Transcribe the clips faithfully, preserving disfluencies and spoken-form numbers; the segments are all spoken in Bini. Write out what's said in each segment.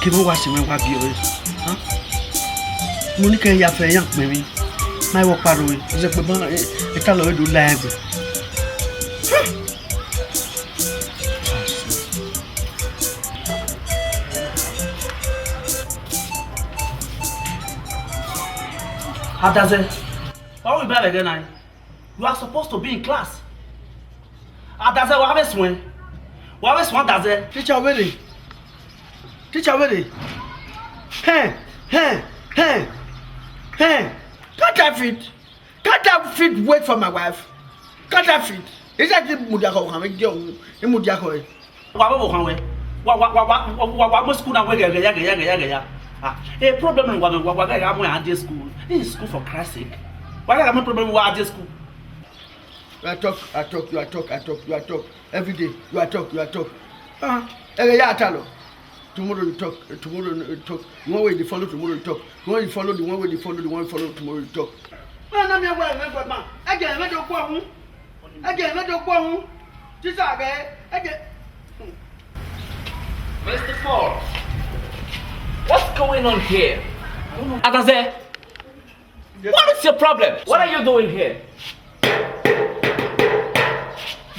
Emọ wa si mwẹ wa biẹ ọre. Mo ni kẹ ya fẹ iran kpẹn emwi. Ma i vbe ọkpa rre, ọ zẹ kpẹ ban etalọ vbe do la ẹgbẹ. Adazẹ, why we buy again now? You are supposed to be in class. Adazẹ, wa vbe suẹn. Wa vbe suẹn, Adazẹ. Teacher, where dey? Teacher, where dey? Hey, hey, hey, hey. Can't I feed? Can't I feed wait for my wife? Can't I feed? Is that the mudiako? Mudiako. Wa vbe vbe okhan wẹ, wa wa wa wa wa wa wa mu school na wẹ ghẹ ghẹ ya ghẹ ya ghẹ ya ghẹ ya. Ah, a problem wa wa wa ghẹ gha mu a day school. This is school for Christ's sake. Wa ghẹ gha mu problem wa a day school. You are talk, I talk, you are talk, I talk, you are talk. Every day, you are talk, you are talk. Ah, ẹ ghẹ ya talọ. Tomorrow you talk, eh, tomorrow you talk. The one wey dey follow tomorrow you talk. The one you follow, the one wey dey follow, the one you follow tomorrow you talk. Wẹ na mi wẹ ẹmwẹ gbẹgban. Ẹ jẹ ẹmwẹ do kpọ hun. Ẹ jẹ ẹmwẹ do kpọ hun. Tisa ghẹ, ẹ jẹ. Mister Paul, what's going on here? Adazẹ, what is your problem? What are you doing here?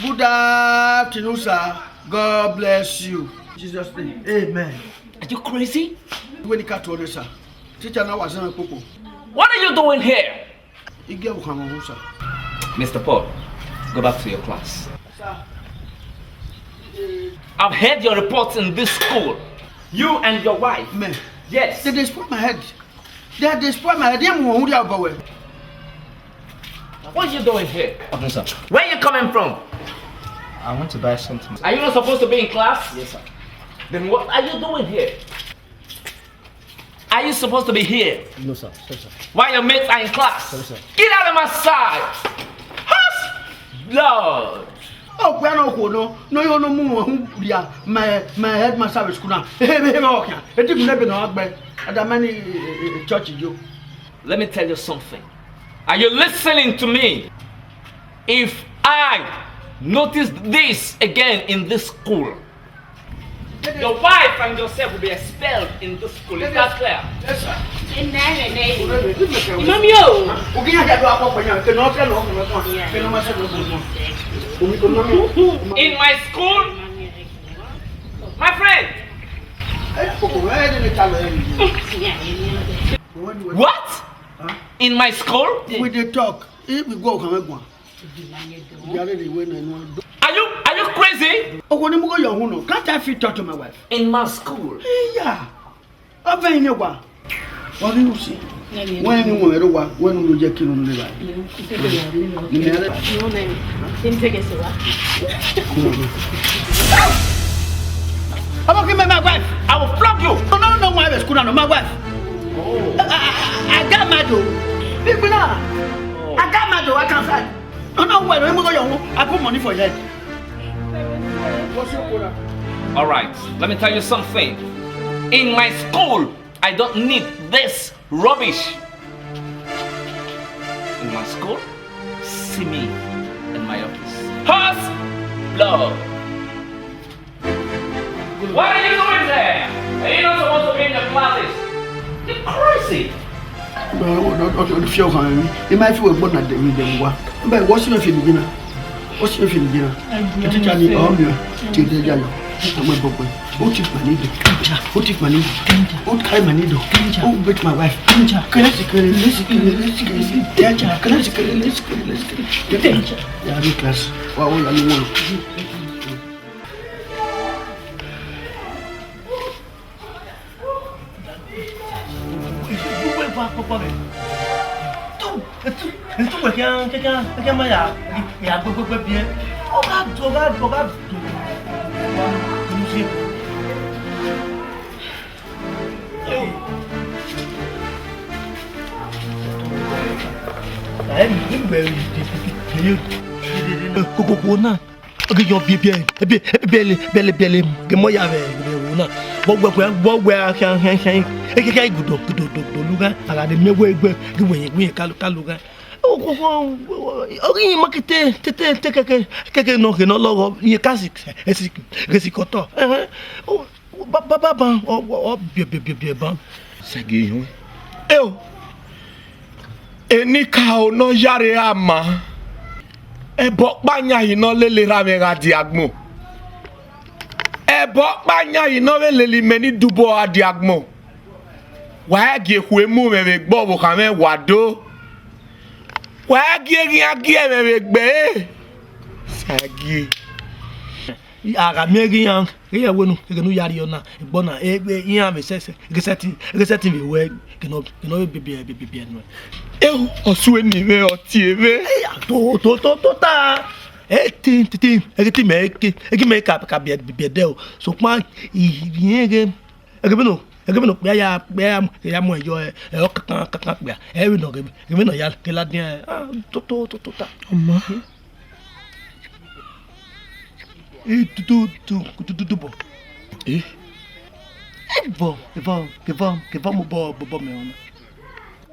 Good afternoon, sir. God bless you. Jesus' name. Amen. Are you crazy? When you cut to sir. Teacher now was in a popo. What are you doing here? Ige ọvbokhan mwẹ, sir. Mister Paul, go back to your class. Sir. I've heard your reports in this school. You and your wife. Man. Yes. They dey spoil my head. They dey spoil my head. They mu ohun dia obọ wẹ. What are you doing here? Okay, sir. Where are you coming from? I want to buy something. Are you not supposed to be in class? Yes, sir. Then what are you doing here? Are you supposed to be here? No, sir. Sorry, sir. While your mates are in class? Sorry, sir. Get out of my sight! Hush! Lord! Oh, we are not going. No, you no more. Who dia? My, my headmaster of school now. Hey, hey, hey, okay. Eti gun lebe na agbe. Ada many church yo. Let me tell you something. Are you listening to me? If I notice this again in this school, your wife and yourself will be expelled in this school. Is that clear? Yes, sir. Imam yo. In my school, my friend. What? In my school? We dey talk. If we go, can we go? Are you, are you crazy? Ogo ni mu go your own. Can't I fit talk to my wife? In my school? Yeah. Oven ni wa. What do you see? When you were wa, when you get killed on the right. Ni me are. How about give me my wife? I will flog you. No, no, no, my wife, school, no, my wife. Oh. I, I, I, I got mad though. People now. I got mad though. I can't fight. No, no, wait, let me go your home. I put money for your head. What's your quota? All right, let me tell you something. In my school, I don't need this rubbish. In my school, see me in my office. Horse blood. What are you doing there? Are you not supposed to be in the classes? You're crazy. Ọdọ fi ọkhan rẹ, ẹ ma fi wẹ gbọ na dẹ mi dẹ wa. Ẹ bẹ wọ si mẹ fi nìyẹn na. Wọ si mẹ fi nìyẹn na. Ẹ ti ta ni ọ mi ti dẹ ya yọ. Ọmọ ẹ bọ pẹ. Ó ti pàdé dẹ. Ó ti pàdé dẹ. Ó ti kárí màní dọ. Ó beat my wife. Kẹlẹsi kẹlẹ lẹsi kẹlẹ lẹsi kẹlẹ lẹsi kẹlẹ lẹsi kẹlẹ lẹsi kẹlẹ. Yàrá mi class. Wà wọ yàrá mi wọlọ. Kokoko na. Ogi yọ biẹ biẹ, biẹ, biẹle, biẹle, biẹle, gẹ mọ ya vbe, vbe ro na. Vbọ wẹ, vbọ wẹ, akhian, khian, khian, ekeke gudo, gudo, gudo, gudo, lughan, a gha de miẹn wẹ egbe, ghi wẹ yẹn, wẹ yẹn, ka, ka lughan. Ogi yẹn ma ke te, te, te, te, keke, keke nọ, khe nọ lọghọ, yẹn ka si, esi, ghe si kọtọ. Ẹhẹn. Ba, ba, ba, ban, ọ, ọ, ọ, biẹ, biẹ, biẹ, biẹ, ban. Sẹgie họn. Eo, enikaro ne ọ ya rre a ma. Ẹbọ ọkpa yan yi ne ọ lele erha mwẹ gha dia agbọn. Ẹbọ ọkpa yan yi ne ọ vbe lele imẹ ni dubọ gha dia agbọn. Wa gie ekhue mu mwẹ vbe egbe ọvbokhan mwẹ wa do. Wa gie eghian gie mwẹ vbe egbe ẹre. Sẹgie. A gha miẹn ghi iran, ghe iran wẹ unu, ẹghẹ ne u ya rrie ọna, egbe ọna, e, e, iran vbe sẹtin, ghe sẹtin, ghe sẹtin vbe wẹ, ghe nọ, ghe nọ vbe biẹ, biẹ, biẹ, biẹ nuẹn. Eo, ọsue ni mwẹ, ọ tie mwẹ. Eya, to, to, to, to ta. E ti, ti, ti, e ti mẹ, e ki, e ki mẹ ka, ka biẹ, biẹ, biẹ dẹ o. Sokpan, i, i, i, ghe, ẹghẹ vbene, ẹghẹ vbene okpia ya, okpia ya, ya mu ẹyọ, ẹ, ọ kankan, kankan kpia. Ẹ vbe nọ, ẹghẹ vbene ọ ya, ke ladian, ah, to, to, to, to ta. Ọma. Eh, du, du, du, du, du, du bọ. Eh? Eh, bọ, kevọ, kevọ, kevọ mu bọ, bọ, bọ mẹ ọna.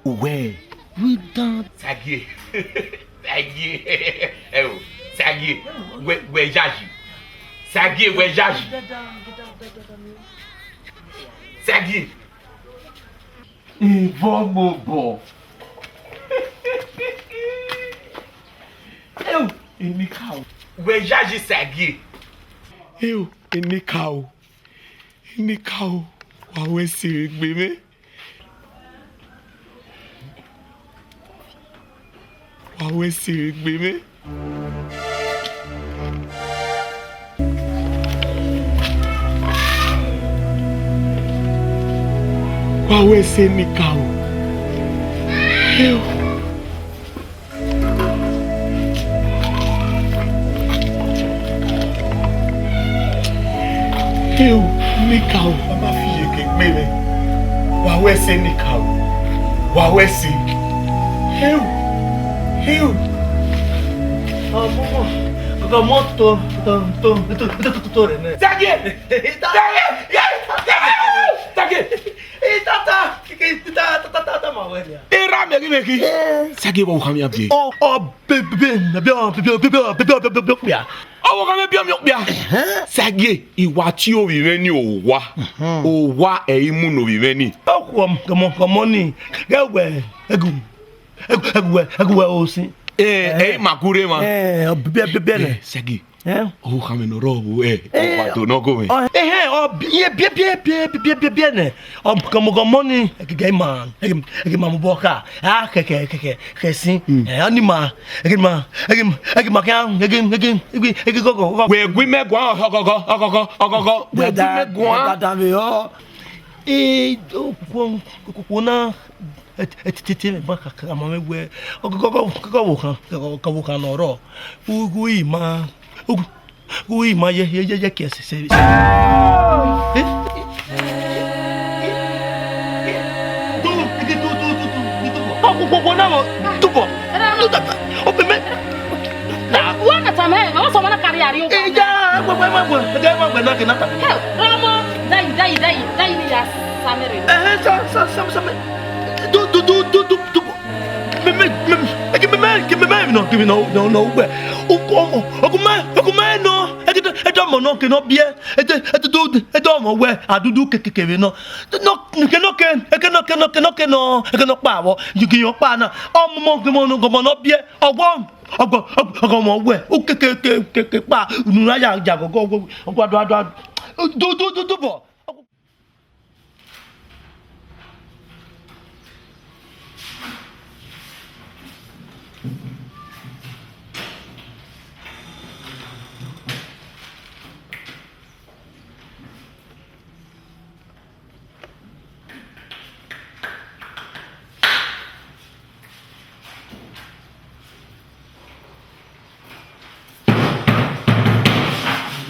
Uwẹ. We don't. Sagie. Sagie. Ẹ o, Sagie. Wẹ, wẹ yayi. Sagie, wẹ yayi. Sagie. Evọ mu bọ. Eo, enikaro. Wẹ yayi Sagie. Eo, enikaro. Enikaro, wa wẹ ẹse vbe egbe mwẹ. Wa wẹ ẹse vbe egbe mwẹ. Wa wẹ ẹse enikaro. Eo. Eo, enikaro, a ma fi iyeke gbe mwẹ. Wa wẹ ẹse enikaro. Wa wẹ ẹse. Eo. Eo. Ọmọ, ọmọ to, to, to, to, to, to, to, to rẹ nẹ. Sagie! Sagie! Sagie! Sagie! Itata, kiki, itata, tata, tata, ma wẹ nia. Erha mẹ ghi mẹ ghi. Sagie, wa kha mia bie. Ọ, ọ, be, be, be, be, be, okpia. Ọ, wa kha mia bie, mi okpia. Ẹhẹn. Sagie, I wa tie ovbi mwẹ ni owa. Mhm. Owa ẹ i mu ne ovbi mwẹ ni. Ọ khuọ, kọmọ, kọmọ ni, ghẹ wẹ, ẹgu, ẹgu, ẹgu wẹ, ẹgu wẹ osin. Eh, ẹ i ma gure ma. Eh, ọ, biẹ, biẹ, biẹ nẹ. Eh, Sagie. Eh? Ọ kha mwẹ ne ọ rrọọ vbe, eh, eh, ọkpa do ne ọ go mwẹ. Ọ, ehẹn, ọ bi-, iye biẹ, biẹ, biẹ nẹ. Ọ, kọmọ, kọmọ ni, ẹgẹgẹ ima, ẹgẹ, ẹgẹ ima mu bọ ka, a, kẹkẹ, kẹkẹ, kẹsin. Mm. Eh, ọ ni ma, ẹgẹ ima, ẹgẹ ima, ẹgẹ ima khian, ẹgẹ, ẹgẹ, ẹgẹ, ẹgẹ gọgọ, gọgọ. Wẹ gu imẹ guan, ọgọgọ, ọgọgọ, ọgọgọ. Wẹ gu imẹ guan. Dada, dada, vbe ọ. Eh, okhuo, okhuo na, ẹ, ẹ, titi, titi, mẹ ba ka, ka, ma mẹ wẹ, ọ, ka, ka, ka, ka, ka wo khan, ka, ka, ka wo khan ne ọ rrọọ. U, u, ima, u, Gu ima ye, ye, ye, ye, ke se, se, se. Eh? Kọ, kọ, kọ, kọ, na mo, tubọ. Tubọ. O pe me. Na. Wa na ta me, ma so ma na kari ari o. Eh, ya, wa, wa, wa, wa. Ga wa, wa, na ke na ta. He, Ramo, dai, dai, dai, dai ni ya sa me re. Eh, sa, sa, sa, sa me. Du, du, du, du, du, du. Me, me, me, me, give me, give me, no, give me no, no, no, where? Oku ọmọ, oku ma, oku ma nọ. Eke do, eke do ọmọ nọ ke nọ biẹ. Eke, eke do, eke do ọmọ wẹ, adudu kekekeve nọ. Nọ, ke nọ ke, eke nọ, ke nọ, ke nọ, ke nọ, eke nọ kpa vbọ, yi ke yọ kpa na. Ọmọ ke mọ nọ, ọmọ nọ biẹ. Ọgbọ, ọgbọ, ọgbọ, ọmọ wẹ. O ke, ke, ke, ke, ke kpa, unu na ya, ya gọgọ, ọgbọ, ọgbọ, adu, adu, adu. Du, du, du, du bọ.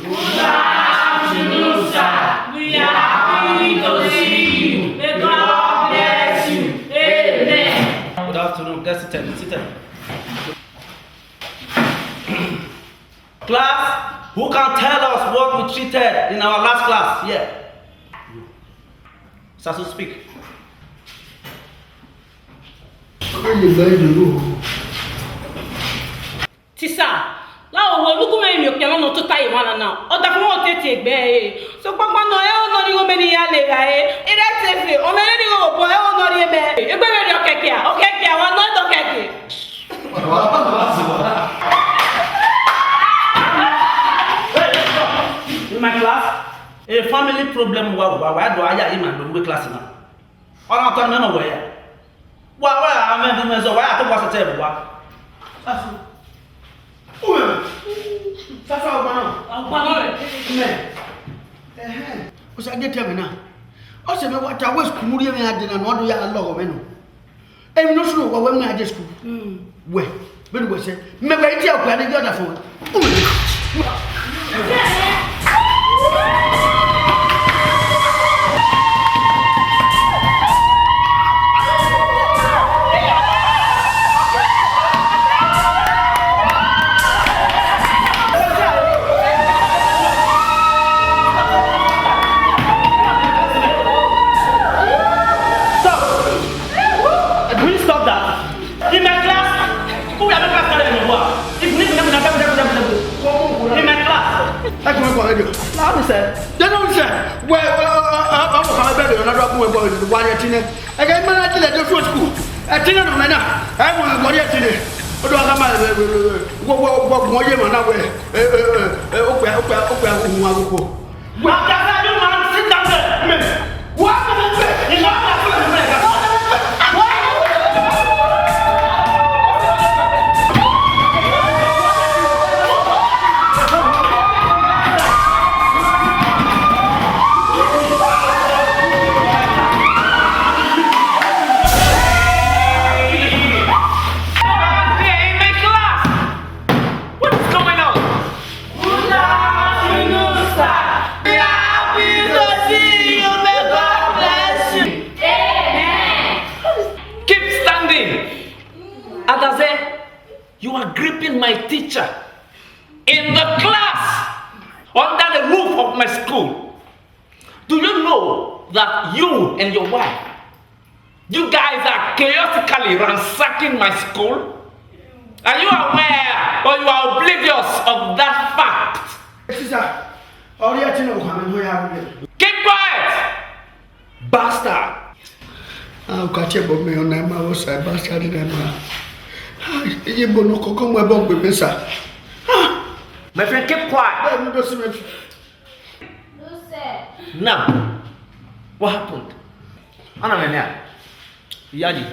Good afternoon, sir. We are happy to see you. May God bless you. Amen. Good afternoon. Get seated. Be seated. Class, who can tell us what we treated in our last class? Yeah. Sasu, speak. Tisa, la wo wo lugu mẹ mi okpia na no tota ye wana na. Ọ da fun wo tete egbe ẹre. Tokpakpa nọ, ẹ ọnọ ni igho mẹ ne I ya le gha re. Erha ẹse fe, ọ mẹ ne igho obọ, ẹ ọnọ rhie mẹ. Egbe vberriọ ọkẹkia, ọkẹkia, wa nọ dọ ọkẹkia. In my class, a family problem wa wa wa do aya in my class now. Ọna tọ nọ wẹ ya. Wa wa a mẹ du mẹ zọ, wa ya to wa sẹtẹ wa. Sasu. Uwẹ. Sasu ọgba na. Ọgba na rẹ. Mẹ. Ẹhẹn. O sa je tẹ mẹ na. Ọ sẹ mẹ wa ta wẹ school mu rhie mẹ a de na nọ do ya lọghọ mẹ nọ. Emwi ne ọ sunu wa wẹ mu a je school. Wẹ, vbene wẹ sẹ. Mẹ wẹ i tie okpia ne I ghi ọdafẹn wẹ. Stop! Will you stop that? In my class, who will make class carry your work? If you need to, in my class. Ẹ kún ẹkún ẹjọ. Láàmì sẹ. Jẹ́nu sẹ. Wẹ ọ ọ ọ ọ ọ kàn bẹ́ẹ̀ lè ọ̀nà dọ́kun ẹ̀gbọ́n ìlú wa yẹ tí ní. Ẹ̀gẹ́ ìmọ̀ràn tilẹ̀ dé fún school. Ẹ tí ní ọ̀nà náà. Ẹ wọ ìwọ yẹ tí ní. Ó dọ́ ká máa wọ wọ wọ wọ yé màá náà wẹ̀. Ẹ ẹ ẹ ó pẹ́ ó pẹ́ ó pẹ́ ohun agogo. What is going on? Good afternoon, sir. We are happy to see you. May God bless you. Amen. Keep standing. Adaze, you are gripping my teacher in the class under the roof of my school. Do you know that you and your wife, you guys are chaotically ransacking my school? Are you aware or you are oblivious of that fact? Sisa, ọrịa Chineke ọkhan mwẹ ne ọ ya rre. Keep quiet, bastard! Ah, u ka tie ẹbọ mẹ, ọ na ima vbe Osa, bastard na ima. Ah, iye ebo ne ọ kọkọ mu ẹbọ gbe mẹ, sir. Ah! My friend, keep quiet. Bẹ́ẹ̀ ni, do si mẹ. Now, what happened? Ana mẹ nia. Iyadi.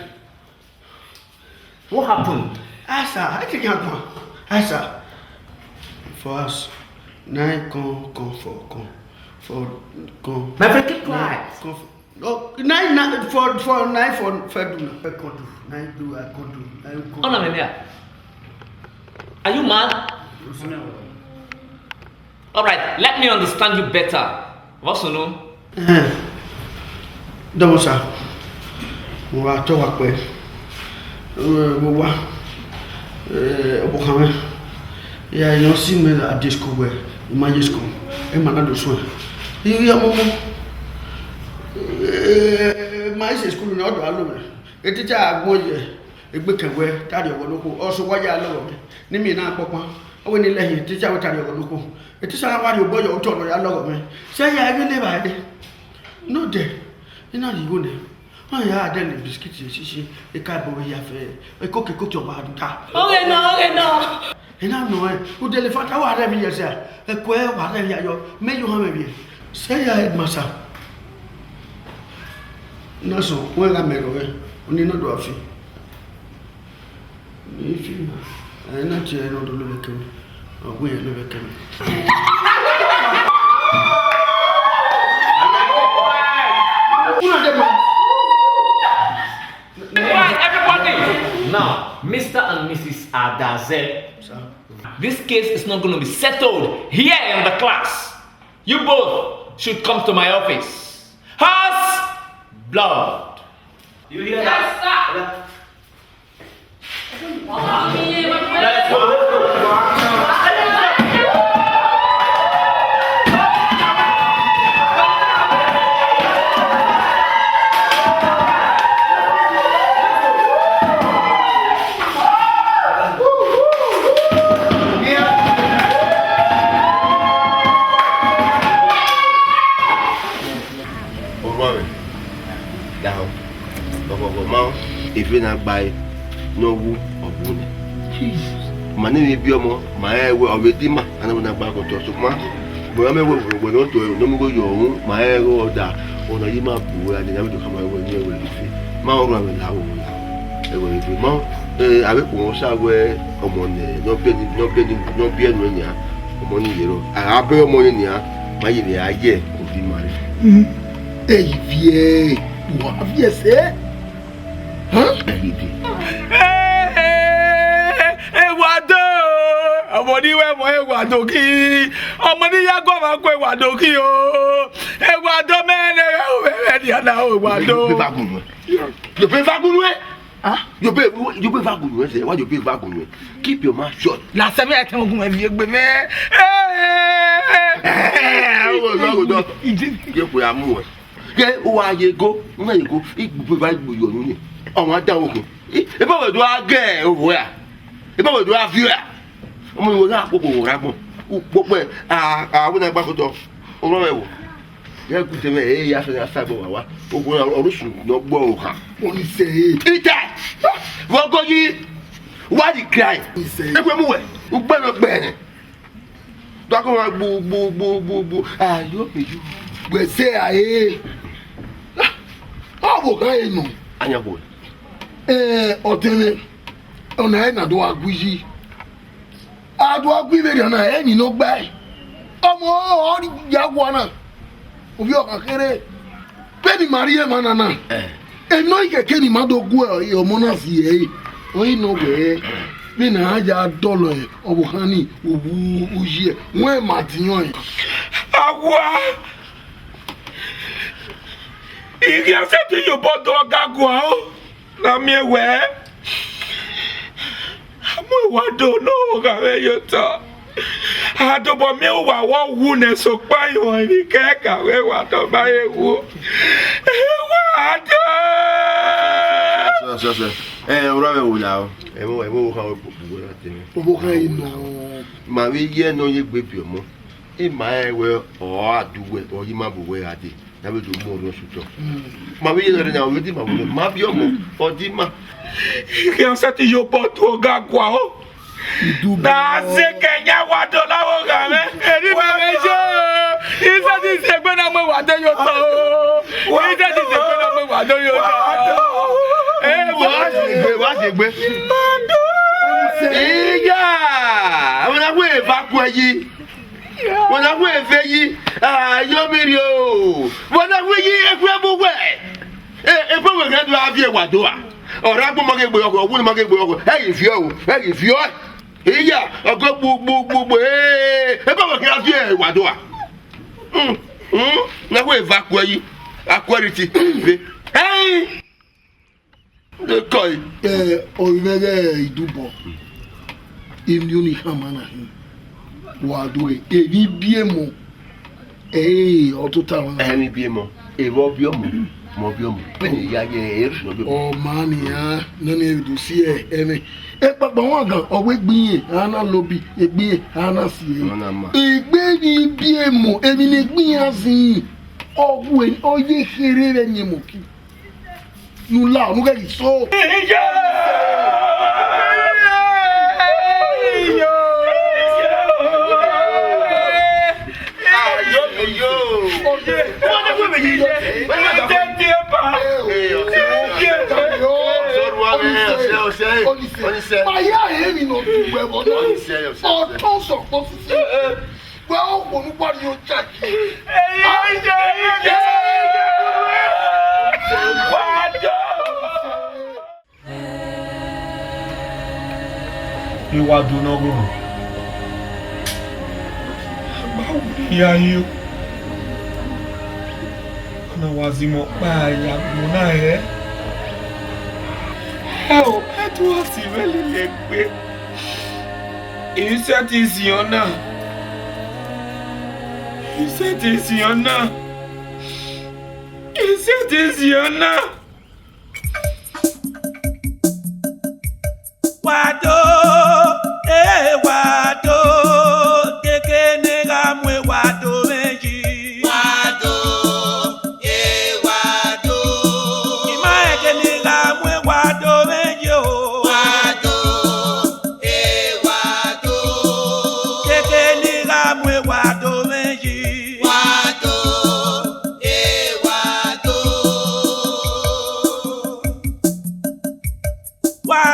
What happened? Ah, sir, I think I can. Ah, sir. For us, nine come, come, four come. Four come. My friend, keep quiet. Come, four. Oh, nine, nine, four, four, nine, four, four do now. I can't do, nine do, I can't do, nine come. Ana mẹ nia. Are you mad? All right, let me understand you better. Vbọ sunu? Eh, dọmọ sir, mo wa tọ wa kpẹ. Eh, mo wa, eh, ọbokhan mwẹ, ya yọ si mẹ a de school wẹ, I ma ye school, ẹ ma na do suẹn. I ya momo. Eh, ma i se school na, ọ do alo mwẹ. E teacher agbọn ye egbe kẹn wẹ, te a rhie ọghọ ne okhuo, ọ sẹ owa ya lọghọ mwẹ, ne imẹ na kpọkpan. Ọ wẹ ne I lẹ hin, teacher wẹ te a rhie ọghọ ne okhuo. E teacher na wa rhie obọ yọ otọ ne ọ ya lọghọ mwẹ. Sẹ ya ẹghẹ ne evbare nọdẹ, I na rhie igho nẹ. Ọ ya dẹ ne biskit ye sisi, eka ẹbọ vbe ya fẹ, ekoko ekoko ọgba da. Ọghe nọ, ọghe nọ. I na nọ ẹn, udele fata wa rhẹ vbe iyẹn sẹ, ẹko ẹre wa rhẹ vbe ayọ, mẹ yo ohan mwẹ vbiẹ. Sẹ ya headmaster. Na sọ, wẹ gha mẹ rrọọ, ọni nọ do a fi. Ni fi, ẹ na tie ẹre nọ do lo vbe kẹmẹ. Ọ wẹ lo vbe kẹmẹ. Una de ma. Right, everybody. Now, Mister and Missus Adaze, sir, this case is not going to be settled here in the class. You both should come to my office. House blood. You hear that? Yes, sir. Let's go, let's go. Vbene a gba ẹre ne ọ wu, ọ wu nẹ. Ma ne emwi biẹ ọmọ, ma rẹn wẹ ọ vbe de ima, a na wẹ ne a gba ẹre ke otọ, sokpan, mẹ ọmọ wẹ, wẹ ne ọ do ẹre, ne ọ mu igho yọ uhunmwu, ma rẹn wẹ ọ da, ọna yi ima bu wẹ, a dẹ ne a vbe do khama wẹ ne wẹ ife. Ma rẹn ọrhuẹ la, ọ la, ẹwẹ ife. Ma, eh, avbe ekpo mwẹ sa wẹ ọmọ ne, ne ọ biẹ ni, ne ọ biẹ ni, ne ọ biẹ nuẹn nian, ọmọ ni ye rrọọ. A gha bẹghe ọmọ ni nian, ma ye vbe a ye, ọ di ima rre. Ei, viẹ, wa viẹ sẹ. Hẹn? Ẹdẹ. Ewado, ọmọ ni wẹ mọ Ewado ki, ọmọ ni ya guọmwa ku Ewado ki o, Ewado mẹ ne ghẹ ru vbe ẹmwẹ nian na o, Ewado. Yọ be va gun nuẹ. Yọ be va gun nuẹ. Ah? Yọ be, yọ be va gun nuẹ sẹ, wa yọ be va gun nuẹ. Keep your mouth shut. La sẹ mi ẹtẹ ogun ẹvi egbe mẹ. Ẹ, ọ gọdọ, ọ gọdọ. Ye kwe amu wẹ. Ghe uwa ye ego, u na ye ego, igbugbe va igbo yọ unu ni. Ọmwa dan okhin. Ebe wẹ do gha gẹ oruẹ a? Ebe wẹ do gha viọ a? Ọmọ ni wẹ gha kpokpo vbe ọrhagbọn. Ukpokpo a, a wẹ ne a gba kotọ. Orọnmwẹ wo. Ghe gu te mwẹ, e ya fẹ ne a sa ẹbọ wa wa. Okhuo na, ọ rre osu ne ọ gbe ọrọre okhan. Oni sẹ e. Ita! Vbe ọgọ yi, wa di cry. Oni sẹ e. Ekhue mu wẹ, ugbẹn nọ gbẹrẹ. Dọkọ wa gbu gbu gbu gbu gbu. Ayo mi yo. Wẹ sẹ a e. Ọ vbe okhan e nọ. Anya khuẹ. Eh, ọtẹn mwẹ, ọna ẹre na do gha gu iyi. A do gha gu ivberriọ na, emwi ne ọ gbae. Ọmọ ọre ya wua na, ovbi ọkhan kherhe. Vbene ima rhie emwa na na, Eh. Emwi ne ọ i khẹke ne ima do gu ọmọ na si ẹre, ọre nọ wẹẹ, vbene a ya dọlọ ọvbokhan ni, uwu uyi, wẹ ma diọn ẹn. Awa, I khian sẹtin ye obọ do ọga guan o. Na miẹn wẹẹ, a mu Ewado ne ọvbokhan mwẹ ye otọ. A dobọ miẹn uwa vbe ọ wu nẹ, sokpan emwi kẹkan vbe Ewado ma he wu. Ewado! Sẹ, sẹ, sẹ. Ẹ, orhọ mwẹ wo la o? Ẹmwẹ, ẹmwẹ ọvbokhan wẹ kpokpo wẹ na te mwẹ. Ọvbokhan yi nọ. Ma vbe ye ne ọ ye egbe biẹ ọmọ. Ima rẹn wẹ ọ a du wẹ, ọ yi ima bu wẹ gha dee. Na vbe do mu ọrhuẹ sutọ. Ma vbe ye nọ rre na, ọ vbe dima vbe ma biẹ ọmọ, ọ dima. Khian sẹtin ye obọ do ọga guan o. Na zẹ kẹ yan Ewado na vbe ọghan mwẹ. Eri ma mwẹ yo. I sẹtin zẹ egbe na mu Ewado ye otọ o. I sẹtin zẹ egbe na mu Ewado ye otọ. Ẹ, wa zẹ egbe, wa zẹ egbe. Iya, ọmọ na wẹ eva kuẹ yi. Wẹ na wẹ eve yi, a, yọ vberriọ o. Wẹ na wẹ yi ekhue mu wẹ. E, ebe wẹ ghẹ do a viẹ Ewado a. Ọrhagbọn ma ghe gbe ọghọ, ọwunu ma ghe gbe ọghọ. Ẹ ghi viọ o, ẹ ghi viọ. Iya, ọgọ gbu gbu gbu gbu. E, ebe wẹ ghẹ a viẹ Ewado a. Mm, mm, na wẹ eva kuẹ yi, a kuẹ rhie iti. Ve. Ẹi. Ekọe. Ẹ, ọ i mwẹ ghẹ idubọ, emwi ne I khama na hin, wa do ghe, emwi biẹ emọ, ẹ, ọ tota mwa. Emwi biẹ emọ, evba ọ biẹ ọmọ, ọmọ biẹ ọmọ. Vbene I ya ye ẹre, erhunmwu ọ biẹ ọmọ. Ọ ma nian, nene do si ẹmwẹ. Ekpakpa wan gan, ọ wẹ egbe irẹn, a na lobi, egbe irẹn, a na si ẹre. Ọ na ma. Egbe emwi biẹ emọ, emwi ne egbe irẹn a zin, ọ wẹ, ọ ye kherhe vbe ẹyin emọ ki. Nu la, nu ghẹ ghi so. Ma ya emwi ne ọ tu wẹ vbe ọna. Ọtọn sẹ ọkpọ sisi. Wẹ ọ khuo ne u gua rhie oja yi. Ewado ne ọ ghọrọ. A gba wu ne I ya yo. Ọna wa zimwẹ ọkpa ya agbọn na hẹ. Ẹ o, ẹ tu a si vbe lele egbe. I sẹtin ziọn na. I sẹtin ziọn na. I sẹtin ziọn na. Wa do, eh, wa do, keke ne gha mu Ewado mwẹ yi. Wa do, eh, wa do. I ma rẹn kene gha mu Ewado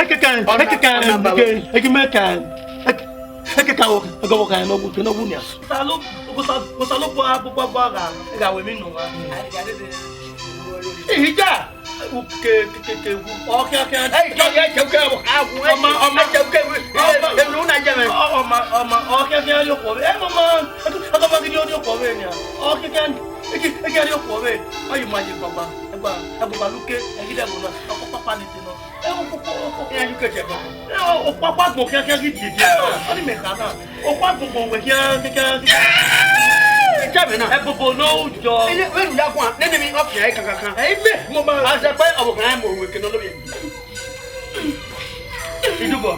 Ekeke, ekeke, ekeke, ekeke, ekeke, wo, ego wo kan no wu, no wu nia. Salo, Osanobua, Osanobua, Osanobua gha, gha wẹ emwi nọ gha. Ija. Uke, ke, ke, ke, ọ khian khian. Ẹ, ke, ke, ke, ke, a wu, ẹ, ọma, ọma, ke, ke, ke, ọma, ẹ, ẹ, unu na jẹ mẹ. Ọ, ọma, ọma, ọ khian khian rhie okhuo vbe. Ẹ, mama, ẹ, ẹ, ọma gidi rhie okhuo vbe nia. Ọ khian khian, ẹ, ke, ẹ, khian rhie okhuo vbe. Ọ yi ma ye gbagba, ẹ gba, ẹ gba luke, ẹ ghi dẹ gbo na, ọ kọ papa ni te nọ. Ẹ, ọ kọ, kọ, ọ kọ, khian yu ke jẹ gbagba. Ẹ, ọ, ọ kpakpa gbọn khian khian ghi dede. Ọ ni mẹ kha na. Okhuo agbọngbọn wẹ khian khian khian. Ita mẹ na. Ẹbobo ne u jọ. Ene vbene u ya guan, nene emwi ọ khian ẹre kankankan. Ẹ i mẹ, mo ma. A sẹ pé ọvbokhan mu ohu eke ne ọ lobọ. Idubọ.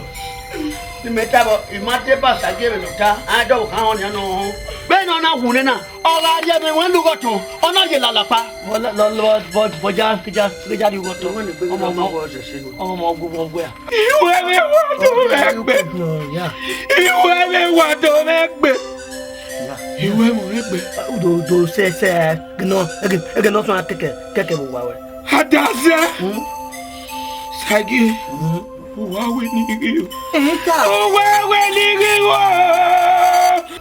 Imẹ ta vbọ, I ma te ba Sagie vbene ọ ta, a dọvbokhan họn nian nọ họn. Vbene ọ na wu nena, ọ gha rhie ẹmwẹ wẹn lughe ọtọn, ọ na ye lalakpa. Vbọ, vbọ, vbọ, vbọ, ja, ja, ja rhie ughe ọtọn. Ọmọ, ọmọ, ọmọ, ọmọ, ọmọ, ọmọ, ọmọ, ọmọ, Iwẹ vbe wa do mwẹ gbe. Iwẹ vbe wa do mwẹ gbe. Iwẹ mu mwẹ gbe. Do, do, sẹ, sẹ, gino, ege, ege nọ sọ kẹkẹ, kẹkẹ vbe uwa wẹ. Adazẹ. Hmm? Sagie. Hmm? Uwa wẹ ni ghi o. Ehe ta. Uwa wẹ ni ghi o.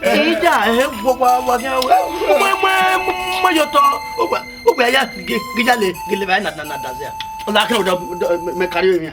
Ehe ta, ehe wo wa, wa, wa, wa. Mọ, mọ, mọ, mọ, yọ tọ. Uwa, uwa ya, ge, ge ya le, ge le ba na, na, na, Adazẹ. Ọla kẹ, ọdọ, mẹ, mẹ kari oyin.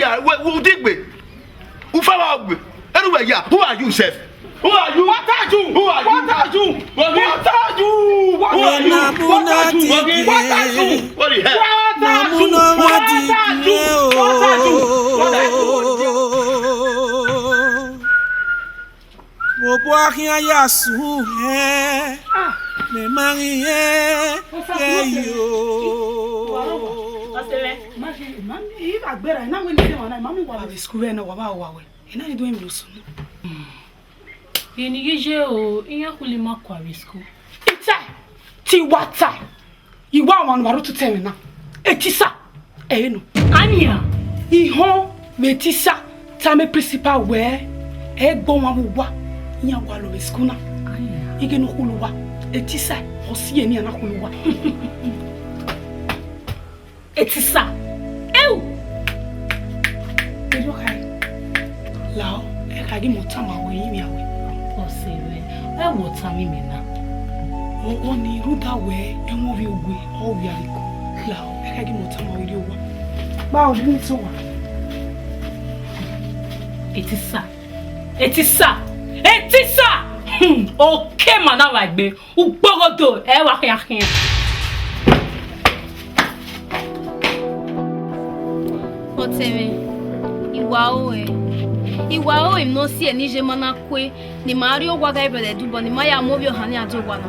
ya, wẹ, wẹ, udigbe. Ufa wa gbe. Enu wẹ ya. Who are you sef? Who are you? What are you? Who are you? What are you? What are you? What are you? What are you? What are you? What the hell? What are you? What are you? What are you? What are you? Vbe obọ a khian ya su hẹ, mẹ ma ghi hẹ ye yo. Wa vbe school vbe nọ, wa ma wa wẹ. Ena ni do emwi ne osunu. Eni ghi ye o, iran khuli ma kua vbe school. Ita, ti wa ta. Iwa ọmwa ne uwa rre ototọ ẹmwẹ na, etisa, ẹ i re nọ. Ania, ihọn vbe etisa tama principal wẹẹ, ẹ i gbe ọmwa vbe uwa, iran wa lọ vbe school na. Ighẹ ne ọ khulu uwa, etisa, ọ si eni a na khulu uwa. Etisa, eu! Erriọ khare, lao, ẹ kha ghi mẹ otama wẹ, iyimwẹ a wẹ. Ọse mwẹ, ẹ wẹ otama imẹ na. Ọghọ ni rhunmwuda wẹ ẹmwẹ ovbi owe ọ vbiariko, lao, ẹ kha ghi mẹ otama wẹ rrie owa. Gba odin ne I sẹ owa. Etisa, etisa, etisa! Hmm, oke ma na vba egbe. Ugbogodo, ẹ wa khian khian. Ọtẹn mwẹ, I wa ro ẹe. I wa ro emwi ne ọ si ẹre ne I ye ma na kue, ne ima rrie owa gha brother Edubọ, ne ima ya mu ovbi ọhan ni a die owa na.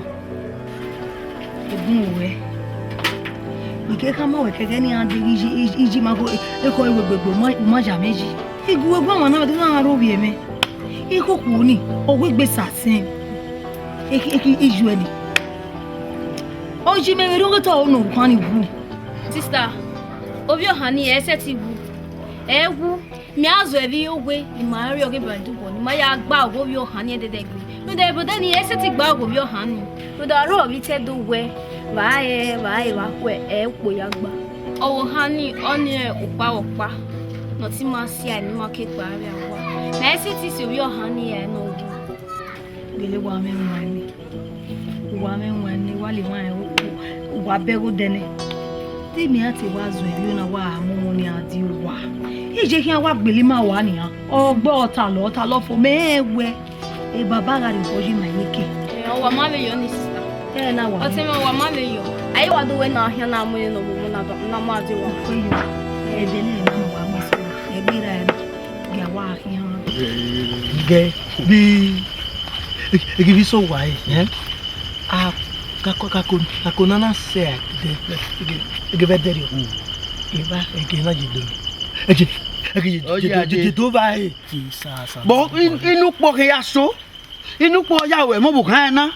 Egun ruẹ. I ke khama ruẹ kẹghẹ ne iran deghe iji, iji, iji ma gho, ekhọe ruẹ gbegbe, u ma, u ma ya mwẹ yi. I gu ruẹ guan ọmwa na, vbe ẹdẹ ne a ro vbiẹ mwẹ. Ikhokhuo ni, ọ wegbe sasẹn. Ekhi, ekhi, ijuẹ ni. Ọ yi mẹ vbe rhunmwuda ọre ne ọ khuan ni wu. Sista, ovbi ọhan ni ẹ i sẹtin wu. Ẹ wu, mẹ a zọ ẹvbi owe, ne ima rrie ọghe brother Edubọ, ne ima ya gba ọghe ovbi ọhan ni ẹdẹdẹgbe. Rhunmwuda brother ni ẹ i sẹtin gba ọghe ovbi ọhan ni. Rhunmwuda ọre ovbi te do wẹ, vbe a re, vbe a re, vbe a khuẹ, ẹ i ukpo ya gba. Ọvbokhan ni, ọnii ọkpa vbe ọkpa, ne ọ te ima sia ne ima ke kpa vbe awa. Mẹ i sẹtin si ovbi ọhan ni ẹre ne ọ wu. Gele wa mwẹ waẹn nẹ, wa mwẹ waẹn nẹ, wa le waẹn ro, wa bẹghe odẹ nẹ. Te mẹ a te wa zọ emwi na, wa mu ọmọ ni a die owa. Iye khian wa gbele ima wa nian. Ọ gbe ọta lọ, ọta lọ fo, mẹ rẹn wẹ, e baba gha rrie obọ yi ma iyeke. Ẹ, ọ wa ma vbe yọ ni, sista. Ẹ na wa. Ọtẹn mwẹ, ọ wa ma vbe yọ. A i wa do wẹ ne a khian na mu ẹre ne ọ vbe na ma die owa. Ọ kpe yọ. Ẹdẹ nẹ na ma wa ma so. Ẹgbẹe ra ẹre. Gẹ wa khian. Gẹ bi egi vbe sẹ owa ẹre, ẹ? A ka ko, ka ko, ka ko nana sẹ ẹdẹ, ege, ege vbe ẹdẹ rriọ. Eva ẹge na ye do. Ẹge, ẹge ye, ye, ye, ye do va ẹre. Bọ inu ukpọ khe ya so. Inu ukpọ ya wẹ mọ vbe okhan na.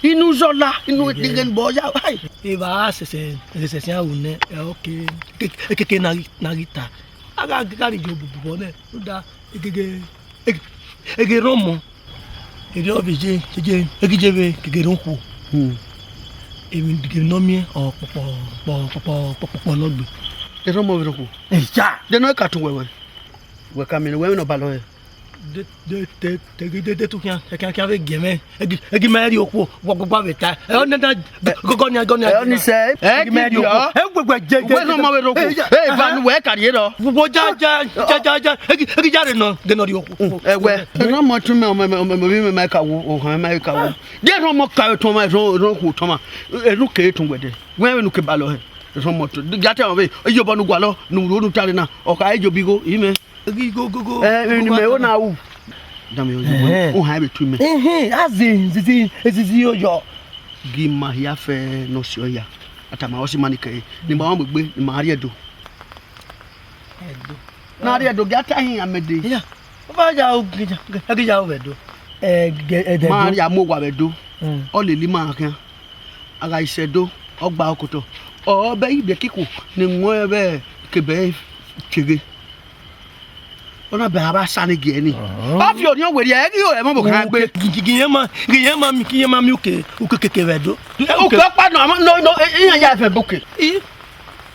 Inu zọla, inu etighen bọ ya. Ai. Eva sẹsẹ, sẹsẹ a ru nẹ, ẹ, okay. Ke, ke, ke na ghi, na ghi ta. A gha, gha rhie obubu vbọ nẹ, rhunmwuda egege, ege, ege rọmọ. Erriọ vbe iye, iye, egije vbe gege rhọkhuo. Hmm. Emwi gege ne ọ miẹn, ọ kpọkpọ, kpọ, kpọkpọ, kpọkpọ, kpọkpọ lọgbe. Erọmọ vbe rhọkhuo. Eya. De nọ ka tun wẹ wẹ. Wẹ ka miẹn wẹ ne ọ balọ hẹ. De, de, de, de, de, de tu khian, khian, khian vbe giẹ mwẹ. Egi, egi ma rhie okhuo, wa, wa, wa vbe ta. Ẹ, ọ na, na, gọ, gọ nia, gọ nia. Ẹ, ọ ni sẹ, ẹ, egi ma rhie okhuo. Ẹ, wẹ, wẹ, je, je, wẹ, je, no, ma vbe rhie okhuo. Ẹ, ẹ, ẹ, va nu wẹ ka rhie rọ. Wo ja, ja, ja, ja, ja. Egi, egi ja re nọ, de nọ rhie okhuo. Ẹ, wẹ, no, ma tu mẹ, mẹ, mẹ, mẹ, mẹ, mẹ ka wo, o han, mẹ ka wo. De no mo ka tọn ma, ro, ro ku tọn ma. Ẹ, ru ke tọn wẹ de. Wẹ, wẹ nu ke ba lọ hẹ. Ro mo tọn. Ja te o ve. Iyo bọ nu gua lọ, nu ro nu tare na. Ọ ka e jo bi go, i mẹ. Ẹ, emwi ne imẹ ho na ru. Dame, o, o han vbe tu imẹ. Ẹhẹn, a zẹ ezizi, ezizi yo yọ. Gi ima hia fẹ ne ọ si ọ ya. A tama ọ si ima ni kẹre. Ne ima wan mu egbe, ne ima rrie Ẹdo. Ẹdo. Ne a rrie Ẹdo, gi a ta hin amẹ dee. Iya. Ọ ba ya o, gi ya, gi ya o vbe Ẹdo. Ẹ, gẹ, ẹdẹ. Ma rhie mu owa vbe Ẹdo. Mm. Ọ lele ima khian. A gha sẹ Ẹdo, ọ gba okotọ. Ọ bẹ ibe kiko ne wẹn vbe kebe teghe. Ọ na bẹ a vba sa ne giẹ ni. Ọhọ. Ọ fi orhiọn werriẹ, ẹ ghi ho ẹmwẹ ọvbokhan gbe. Gi, gi, gi yẹn ma, gi yẹn ma mi, gi yẹn ma mi uke, uke keke vbe Ẹdo. Uke ọkpa nọ, no, no, iran ya vẹ boke. I.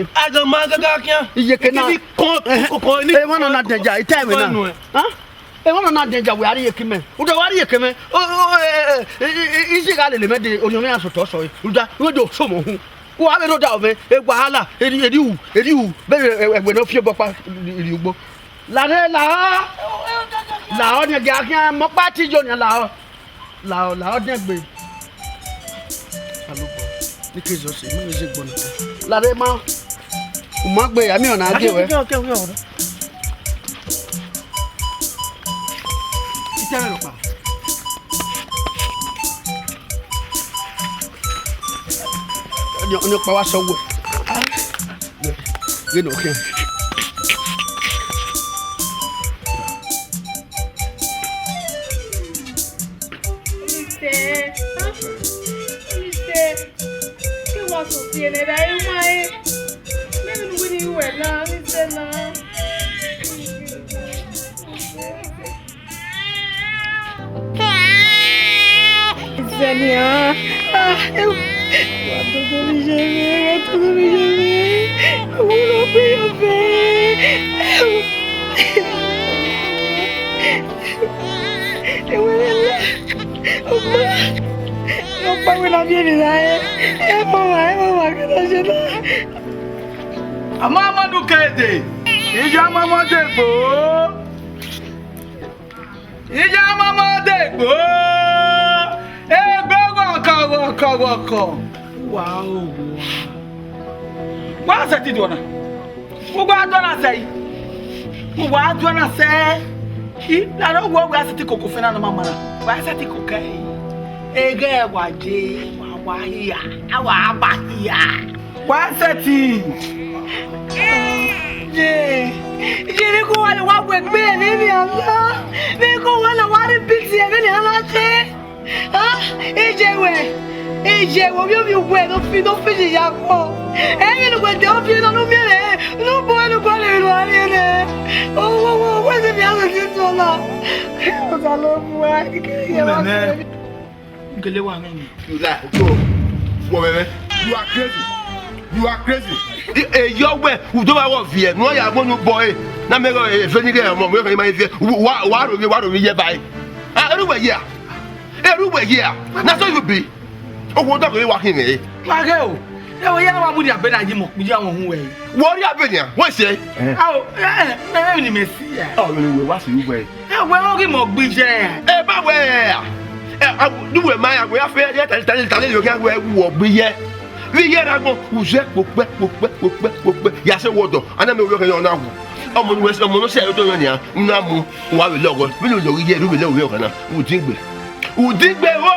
ẹre. Agan ma gaga khian. Iyeke na. Kini kọn, ẹhẹn, kọkọ ni. Emwa na na danger, ita ẹmwẹ na. Kọkọ nu ẹ. Hẹn? Emwa na na danger, wẹ a rhie iyeke mẹ. Uda wa rhie iyeke mẹ. O, o, e, e, e, e, isi gha lele mẹ de, orhiọn mẹ iran sotọ sọe. Uda, wẹ do so mọ hu. Wa vbe rho da ovẹn, e wahala, eri, eri u, eri u, bẹghe ẹwẹ ne ọ fi obọ ọkpa rhie ugbo. Lare lahọ, lahọ ne gie a khian, mọ ọkpa te iye nian lahọ. Lahọ, lahọ dẹn gbe. Alobọ, ne ke zọ sẹ, mẹ vbe zẹ gbọ na. Lare ma, u ma gbe, a miẹn ọna gie wẹ. Itẹ rẹ rọkpa. Ọni ọkpa wa sẹ wẹ. Ghe ne ọ khian. Olise, ah, Olise, ke wa sọ tie ne da e ma e. Me nu wini wẹ la, Olise la. Zẹnian. Ah, ewu. Wa dodo mi ye me, wa dodo mi ye me. Ewu lọ pe yo fe. Ewu. Ewu lele. Ọkpa. Ọkpa wẹ na bi emwi na ẹ. Ẹ mọ wa, ẹ mọ wa, kẹ na ye na. Ọmọ ọmọ dun kede. Iya ọmọ ọmọ degbo. Iya mama degbo, egbe ghọkọ ghọkọ ghọkọ. Wa o wa. Wa sẹtin do ọna. Uwa do ọna sẹ yi. Uwa do ọna sẹ. I, na no wo wa sẹtin koko fẹ na nọ mama na. Wa sẹtin koko ẹre. Eghe wa je, wa wa hia. A wa ba hia. Wa sẹtin. Ye, ye, vbe ko wa lẹ wa wẹ egbe ne emwi a la, vbe ko wa lẹ wa rhie biti ẹmwẹ ne a la te. Ah, iye wẹ, iye wẹ, ovbi ovbi wẹ ne ọ fi, ne ọ fi ye ya kọ. Ẹmwẹ ne uwẹ de ọ fi nọ ne u miẹn rẹ, ne u bu ẹre ne u gualọ emwi ne uwa rhie nẹ. Owo, owo, owo, ẹsẹ mia sẹtin tọn na. Osanobua, ike ye wa. Gele wa mwẹ ni. You lie. Ojo, wọ mẹmẹ. You are crazy. You are crazy. Eyọ wẹ, udo ma wọ viẹ, nọ ya mo nu bọ e. Na mẹ gọ e fe ni gẹ ọmọ, mo kàn ma viẹ. Wa, wa ro mi, wa ro mi ye bai. Ah, eru wẹ ye a? Eru wẹ ye a? Na so you be. Owo da ko wa khin mẹ. Ma ghe o. Ẹ wo ya wa mu dia be na yi mo, ya wọn hu wẹ. Wọ ria be nia, wẹ sẹ. Ao, eh, eh, me ni me si ya. Ọ ni wẹ wa si wẹ. Ẹ wẹ, ọ ghi mọ gbe iye. Ẹ ba wẹ, ẹ, a, du wẹ ma ya, wẹ ya fẹ, ya tale, tale, tale, yo, ya wẹ, wọ gbe iye. Vbe iye ra gbọn, uzẹ kpokpẹ, kpokpẹ, kpokpẹ, kpokpẹ, ya sẹ wọdọ, a na mẹ wẹ ọkhan na wu. Ọmọ ni wẹ, ọmọ ni sẹ ẹre otọ yọ nia, u na mu, wa vbe lọghọ, vbe lọghọ iye, vbe lọghọ ọkhan na, u din gbe. U din gbe, o,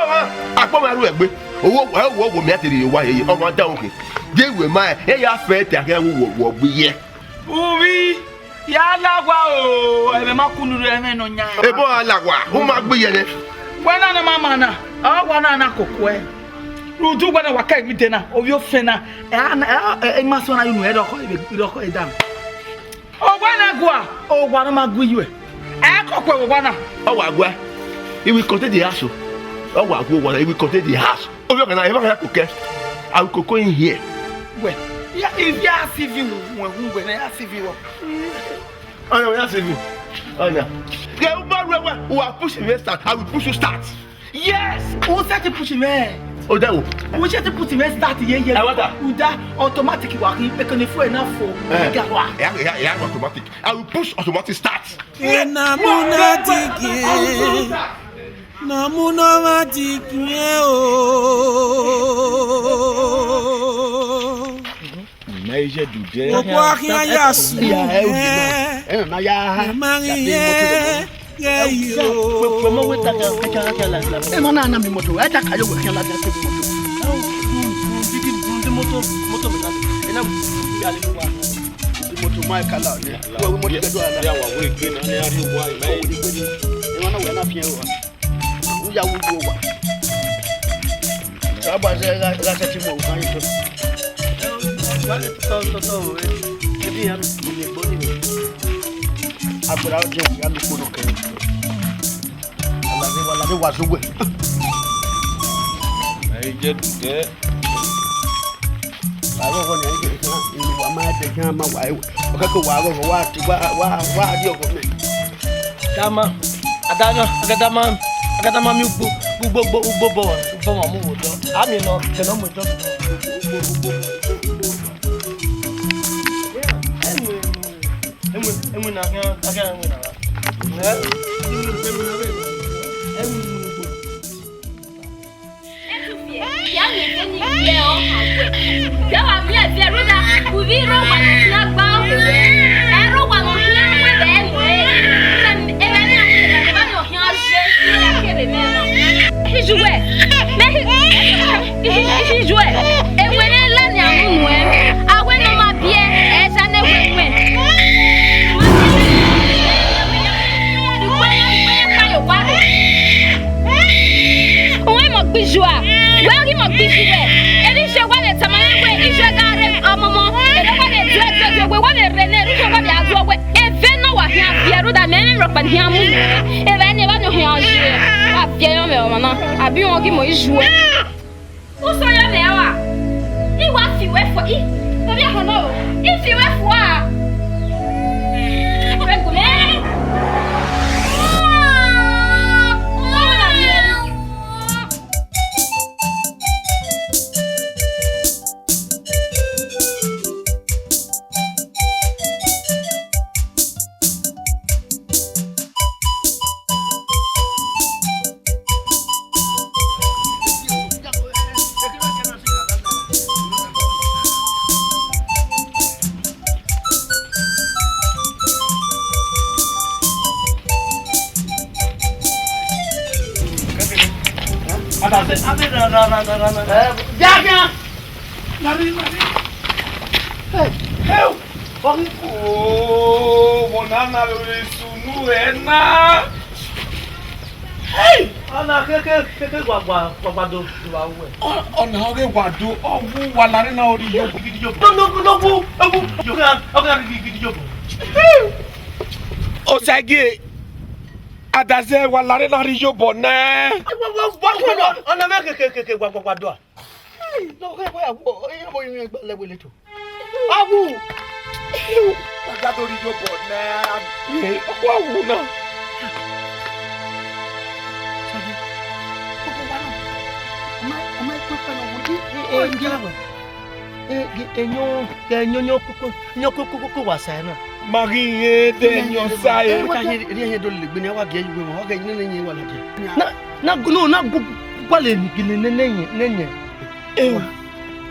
akpọ ma ru ẹgbe. Owo, owo, owo, mi a te rhie owa yeye, ọmọ da okhin. De wẹ ma, ẹ ya fẹ te a khian wo, wọ gbe iye. Uvbi, ya lagua o, ẹmwẹ ma kunu rre ẹmwẹ nọ yan. Ebo a lagua, u ma gbe iye nẹ. Wẹ na nọ ma ma na, ọ wa na na koko ẹ. Rhunmwuda uwẹ na wa ka emwi de na, ovbi ofẹn na, ẹ a na, ẹ, ẹ, ẹ ma sọ na yu nu, ẹ rọkhọ, ẹ rọkhọ, ẹ da. Owa na gua, owa na ma gu iyuẹ. Ẹ koko ẹ owa na. Ọ wa gua, he will contain the house o. Ọ wa gu owa na, he will contain the house. Ovbi ọkhan na, emwa koko kẹ. I will koko in here. Wẹ, ya, if ya si vi wọn hu wẹ na, ya si vi wọ. Ọna, ya si vi. Ọna. Ke u ba ruẹ wẹ, u wa push me start, I will push you start. Yes, u set push me. Odaro. We should put him start here, here. I want that. Uda automatic wa khin, ekene fuel na fo. Eh. Ga wa. Yeah, yeah, yeah, automatic. I will push automatic start. Ena muna tiki. Na muna ma tiki o. Mẹ i ye du dẹ. Okua khian ya su. Ya, ẹ, o di na. Ẹ, ma ya ha. Ma ghi ye, ye yo. Wẹ, wẹ mọ wẹ ta ka, ka, ka, ka la, la. Ẹ, ma na, na mi moto. Ẹ ta ka yo wẹ khian la, la, la, moto. Ẹ, du, du, du, du, du, moto, moto mi na. Ẹ na, ya le wa. Du moto ma ka la, ne. Wẹ, wẹ moto ke do la. Ya wa wẹ ke na, ne a ri wa, ma. Ẹ, ma na wẹ na fian wa. Uya wu wu wa. Ra ba ze ra, ra se ti mo kan yi to. Wa le to, to, to, eh. Ebi ya mi le gbo ni. Agbara je ya mi ko no ke. Ala de wa, ala de wa so we. Ai je tu ke. Wa ghọghọ ne a i de khian, wa ma de khian ma wa ẹre. Ọ kẹkẹ wa ghọghọ, wa ti, wa, wa, wa di ọghọ mẹ. Dama, adama, agadama, agadama mi ugbo, ugbo, ugbo, ugbo bọ, ugbo ma mu wo dọ. Ami nọ, kẹ nọ mu dọ. Enwe, enwe, enwe na, na, na, enwe na. Eh? Enwe, enwe, enwe. Ya miẹn ẹfe ni viẹ ọ, ọ wa miẹn ẹfe rhunmwuda, uvbi rre owa ne ọ khian gba ọghe ruẹ, ẹ rre owa ne ọ khian mu ẹvbo ẹre nuẹn. Evba ne a khian ye, ya kere mẹ na. Ijuẹ, mẹ hi, ijuẹ, ewẹ ne ladian mu nuẹn, a wẹ ne ọ ma biẹ, ẹ zẹ ne wẹ wẹ. Uwẹ mọ gbe ijuẹ a, wẹ ghi mọ gbe ijuẹ. Erha ijuẹ wa vbe tama mwẹ wẹ ijuẹ gha rre ọmọmọ, erha wa vbe duẹ duẹ duẹ, wẹ wa vbe rre nẹ, erha ijuẹ wa vbe a duẹ wẹ. Ẹfe ne ọ wa khian viẹ rhunmwuda mẹ rẹn rhọkpa ne I khian mu. Evba ne evba ne ọ khian ye, wa viẹ yọ mwẹ ọmwa na, abi wọn ghi mọ ijuẹ. Usun yọ mwẹ ọmwa, I wa fi wẹ fua, I, ovbi ẹhọn nọ, I fi wẹ fua. Wẹ gu mwẹ. Hey, hey. Oh, vbọ na na vbe sunu ẹna. Hey! Ọna keke, keke wa, wa, wa, wa do, do wa wẹ. Ọ, ọna ọghe wa do, ọ wu wa lare na ọ rri yo. Gidi yo. No, no, no, wu, wu, yo, ọghe, ọghe gidi, gidi yo. Osagie, Adazẹ wa lare na rri yo bọ nẹ. Wa, wa, wa, wa, ọna mẹ keke, keke, wa, wa, wa do a. Hey, no, hey, wait, wait, hey, wait, wait, wait, wait, wait. Awu! Agadori yo bọ na. Ye, awu na. Sọgi, koko wa na. Ama, ama ikpe ikpe na wo di. Eh, eh, ngi awa. Eh, enyo, enyo, enyo koko, enyo koko, koko wa sa na. Ma ghi ye de enyo sa e. Wa ta ye, ri enyo do le gbe ni, wa gie yu we, wa ge ni ne enyo wa na de. Na, na, no, na gu, gu, gualọ eni gele ne, ne enyo, ne enyo. Eh.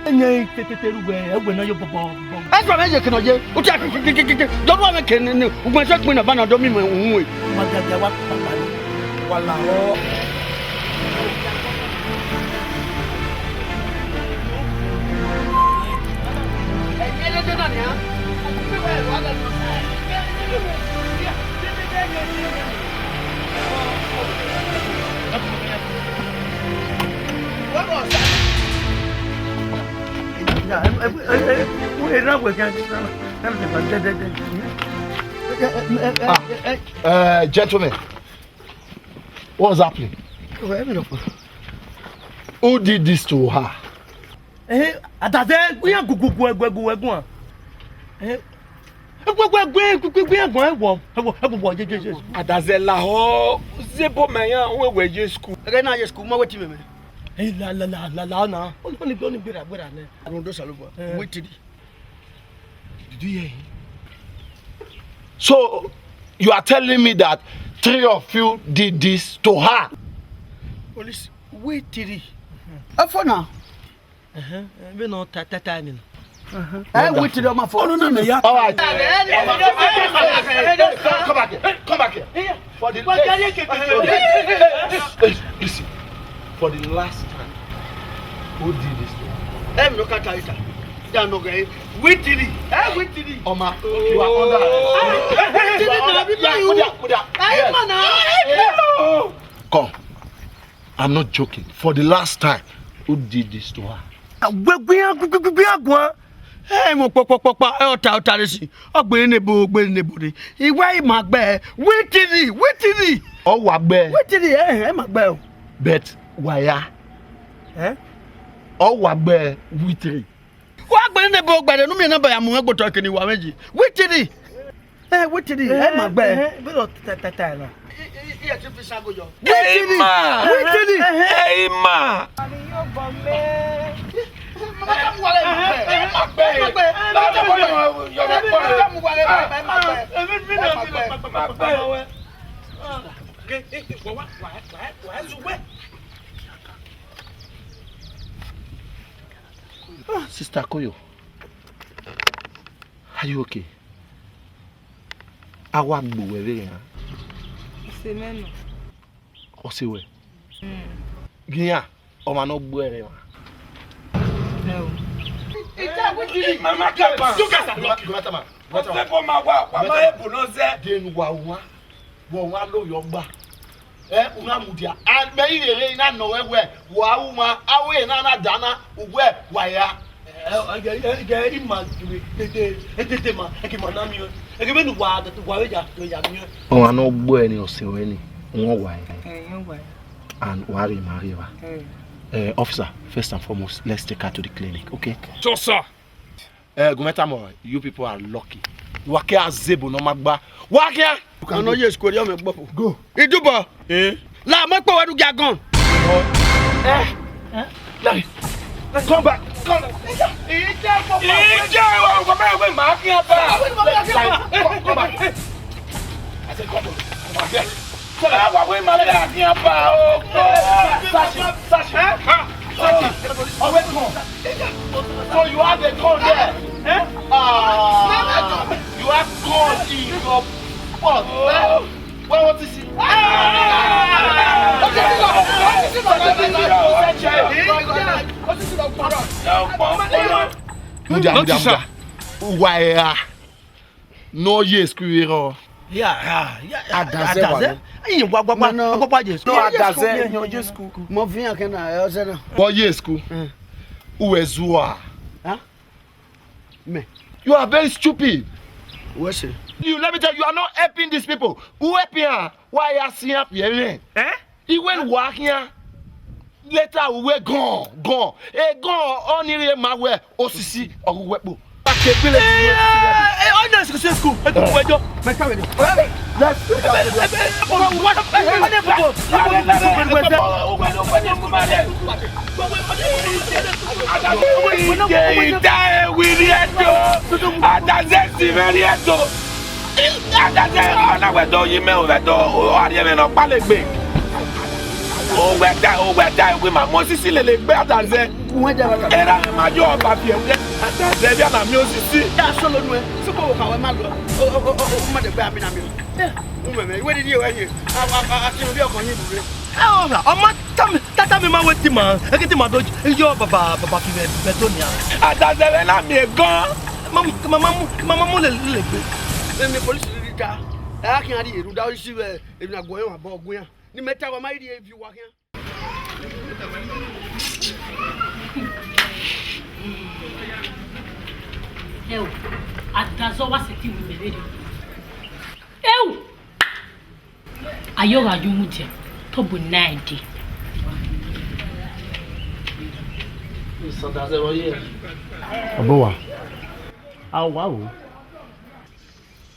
Enye tete ru wẹ, ẹwẹ na yo bọbọ. Ẹ sọ mẹ ye kene ọ ye, u ta kikikikiki, dọrọ mẹ kene ne, ugbẹn sẹ gbin na ba na dọ mi mẹ uhun e. Ma dia dia wa papa ni. Wala o. Ah, uh, gentlemen, what's happening? Who did this to her? Eh, Adazẹ, iran gugugu ẹguẹgu ẹguan. Eh, ẹguẹgu ẹguẹgu ẹguan ẹwọ ẹwọ ẹwọ ẹwọ ye ye ye. Adazẹ lahọ, zebo ma iran wẹ wẹ ye school. Ẹgẹ na ye school, ma wẹ ti mẹmẹ. Hey, la, la, la, la, la, na. Oni, oni, oni gbera, gbera nẹ. Rhunmwuda Osanobua, Eh. Witiri. Did you hear him? So, you are telling me that three of you did this to her? Police, Witiri. Ẹfọ na. Ẹhẹn, vbene ọ ta, ta, ta ni na. Ẹ, Witiri ọma fọ. All right. Come back here. Come back here. For the listen, for the last time, who did this thing? Em no ka ta ita. Ya no ge. Witiri. Eh, Witiri. Oma, you are under arrest. Witiri na bi ba yu. Put there, put there. Ai mana. Come. I'm not joking. For the last time, who did this to her? Wẹ gbian, gbian, gbian, gbian. Ẹ, mo kpọkpọkpọkpa, ẹ, ọta, ọta rẹ si. Ọ gbe ne ebo, gbe ne ebo re. Iwa ima gbẹ, Witiri, Witiri. Ọ wa gbẹ. Witiri, ẹ, ẹ ma gbẹ o. But wa ya. Eh? Ọ wa gbẹ Witiri. Wa gbe ne ebo gbẹ re, nu mi na ba ya mu ẹgbotọ kene wa meji. Witiri. Eh, Witiri, ẹ ma gbẹ. Eh, eh, but ọ ta, ta, ta na. Witiri. Ẹ ma. Witiri. Ẹ ma. Ah, Sister Koyo, are you okay? A wa gbe uwẹ vbe rẹn? Ọse mwẹ nọ. Ọse wẹ? Mm. Ghian, ọmwa ne ọ gbe uwẹ rẹn emwa. Ẹ o. Mama Kẹba. You guys are lucky. Go, go, go, go, go. Ọsẹ bọ ma wa, wa ma ebo nọ zẹ. Denu wa wa. Wọ wa lo yọ gba. Eh, u na mudia. A mẹ i rere i na nọ wẹ wẹ, wa ru ma, a wẹ na na da na, u wẹ wa ya. Ẹ, ẹ, ẹ, ẹ, ima gbe tete, tete ma, ẹ ke ma na miẹn. Ẹ ke vbene uwa, uwa vbe ya, ya miẹn. Ọmwa ne ọ gbe ẹre ni ọse ruẹ ni, wọ́n wà ẹ. Ẹ, wọ́n wà ẹ. And wa rhie ma rhie evba. Ẹ. Eh, officer, first and foremost, let's take her to the clinic, okay? Sure, sir. Eh, gu mwẹ tama, you people are lucky. Wa ke a zẹ ebo ne ọ ma gba. Wa khian. Ọna ye school, ọ mẹ gbọfo. Go. Idubọ. Eh? La mọ kpọ wẹ du gia gun. Eh? Eh? Come back. Come. Ije wa ko me we ma khian ba. Come, come back. I said, come on. Come back here. Sashi, Sashi, Sashi, Sashi. So you have a gun there? Eh? Ah, you have gun in your purse. Eh? Where was this? Mudia, mudia, mudia. Uwa era. No ye school rọ. Ya, ya, ya. Adazẹ wa. Ẹyin wa, wa, wa, wa, wa ye school. No, Adazẹ, no ye school. Mo fi hàn kẹ́nà, ẹ, ọsẹ náà. Wọ ye school. Mm. Uwẹ zua. Huh? Me. You are very stupid. What's it? You, let me tell you, you are not helping these people. Who help you? Why are you seeing up here? Eh? Iwe wa khian. Later uwe gọn, gọn. E gọn, ọ ni rhie ma wẹ osisi ọghe uwẹ kpo. Wa ke gbele di uwe. Eh, eh, ọ na sisi school. E tu wẹ jọ. Mẹ ka wẹ ni. Let's Ita ewiri ẹto, Adazẹ si mwẹ rhie ẹto. Adazẹ, ọ na wẹ do yi mẹ, u vbe do, u gha rhie mwẹ ne ọ kpalegbe. Uwẹ ta, uwẹ ta, uwẹ ma mu osisi lele gbe Adazẹ. Erha mwẹ ma yo ọba fi ẹdẹ. Adazẹ vbe a na miẹn osisi. Ya solo nuẹ, sokpan vbe okhan wẹ ma lọ. O, o, o, o, u ma dẹ gbe amina mi. U mẹmẹ, iwe didi wẹ yin. A, a, a, a ti ovbi ọkọ yin dure. Ẹ, ọ ra, ọ ma tama, ta tama ima wẹ te ima, ẹ ke te ima do yọ baba, baba fi vbe, vbe do nia. Adazẹ vbe na miẹn gan. Ma mu, ma, ma mu, ma, ma mu lele, lele gbe. Mẹ, mẹ polisi rhirhi ta. Ẹ a khian rhie rhunmwuda isi vbe emwi ne a guọnmwi ọmwa bọ guan. Ne imẹ ta wa ma rhie vbe uwa khian. Ẹ o, Adazẹ wa sẹtin ru mẹ vberriọ. Ẹ o! Ayọ gha ye umudia, tobọ na ẹdẹ. Ọbọ wa, a wa o.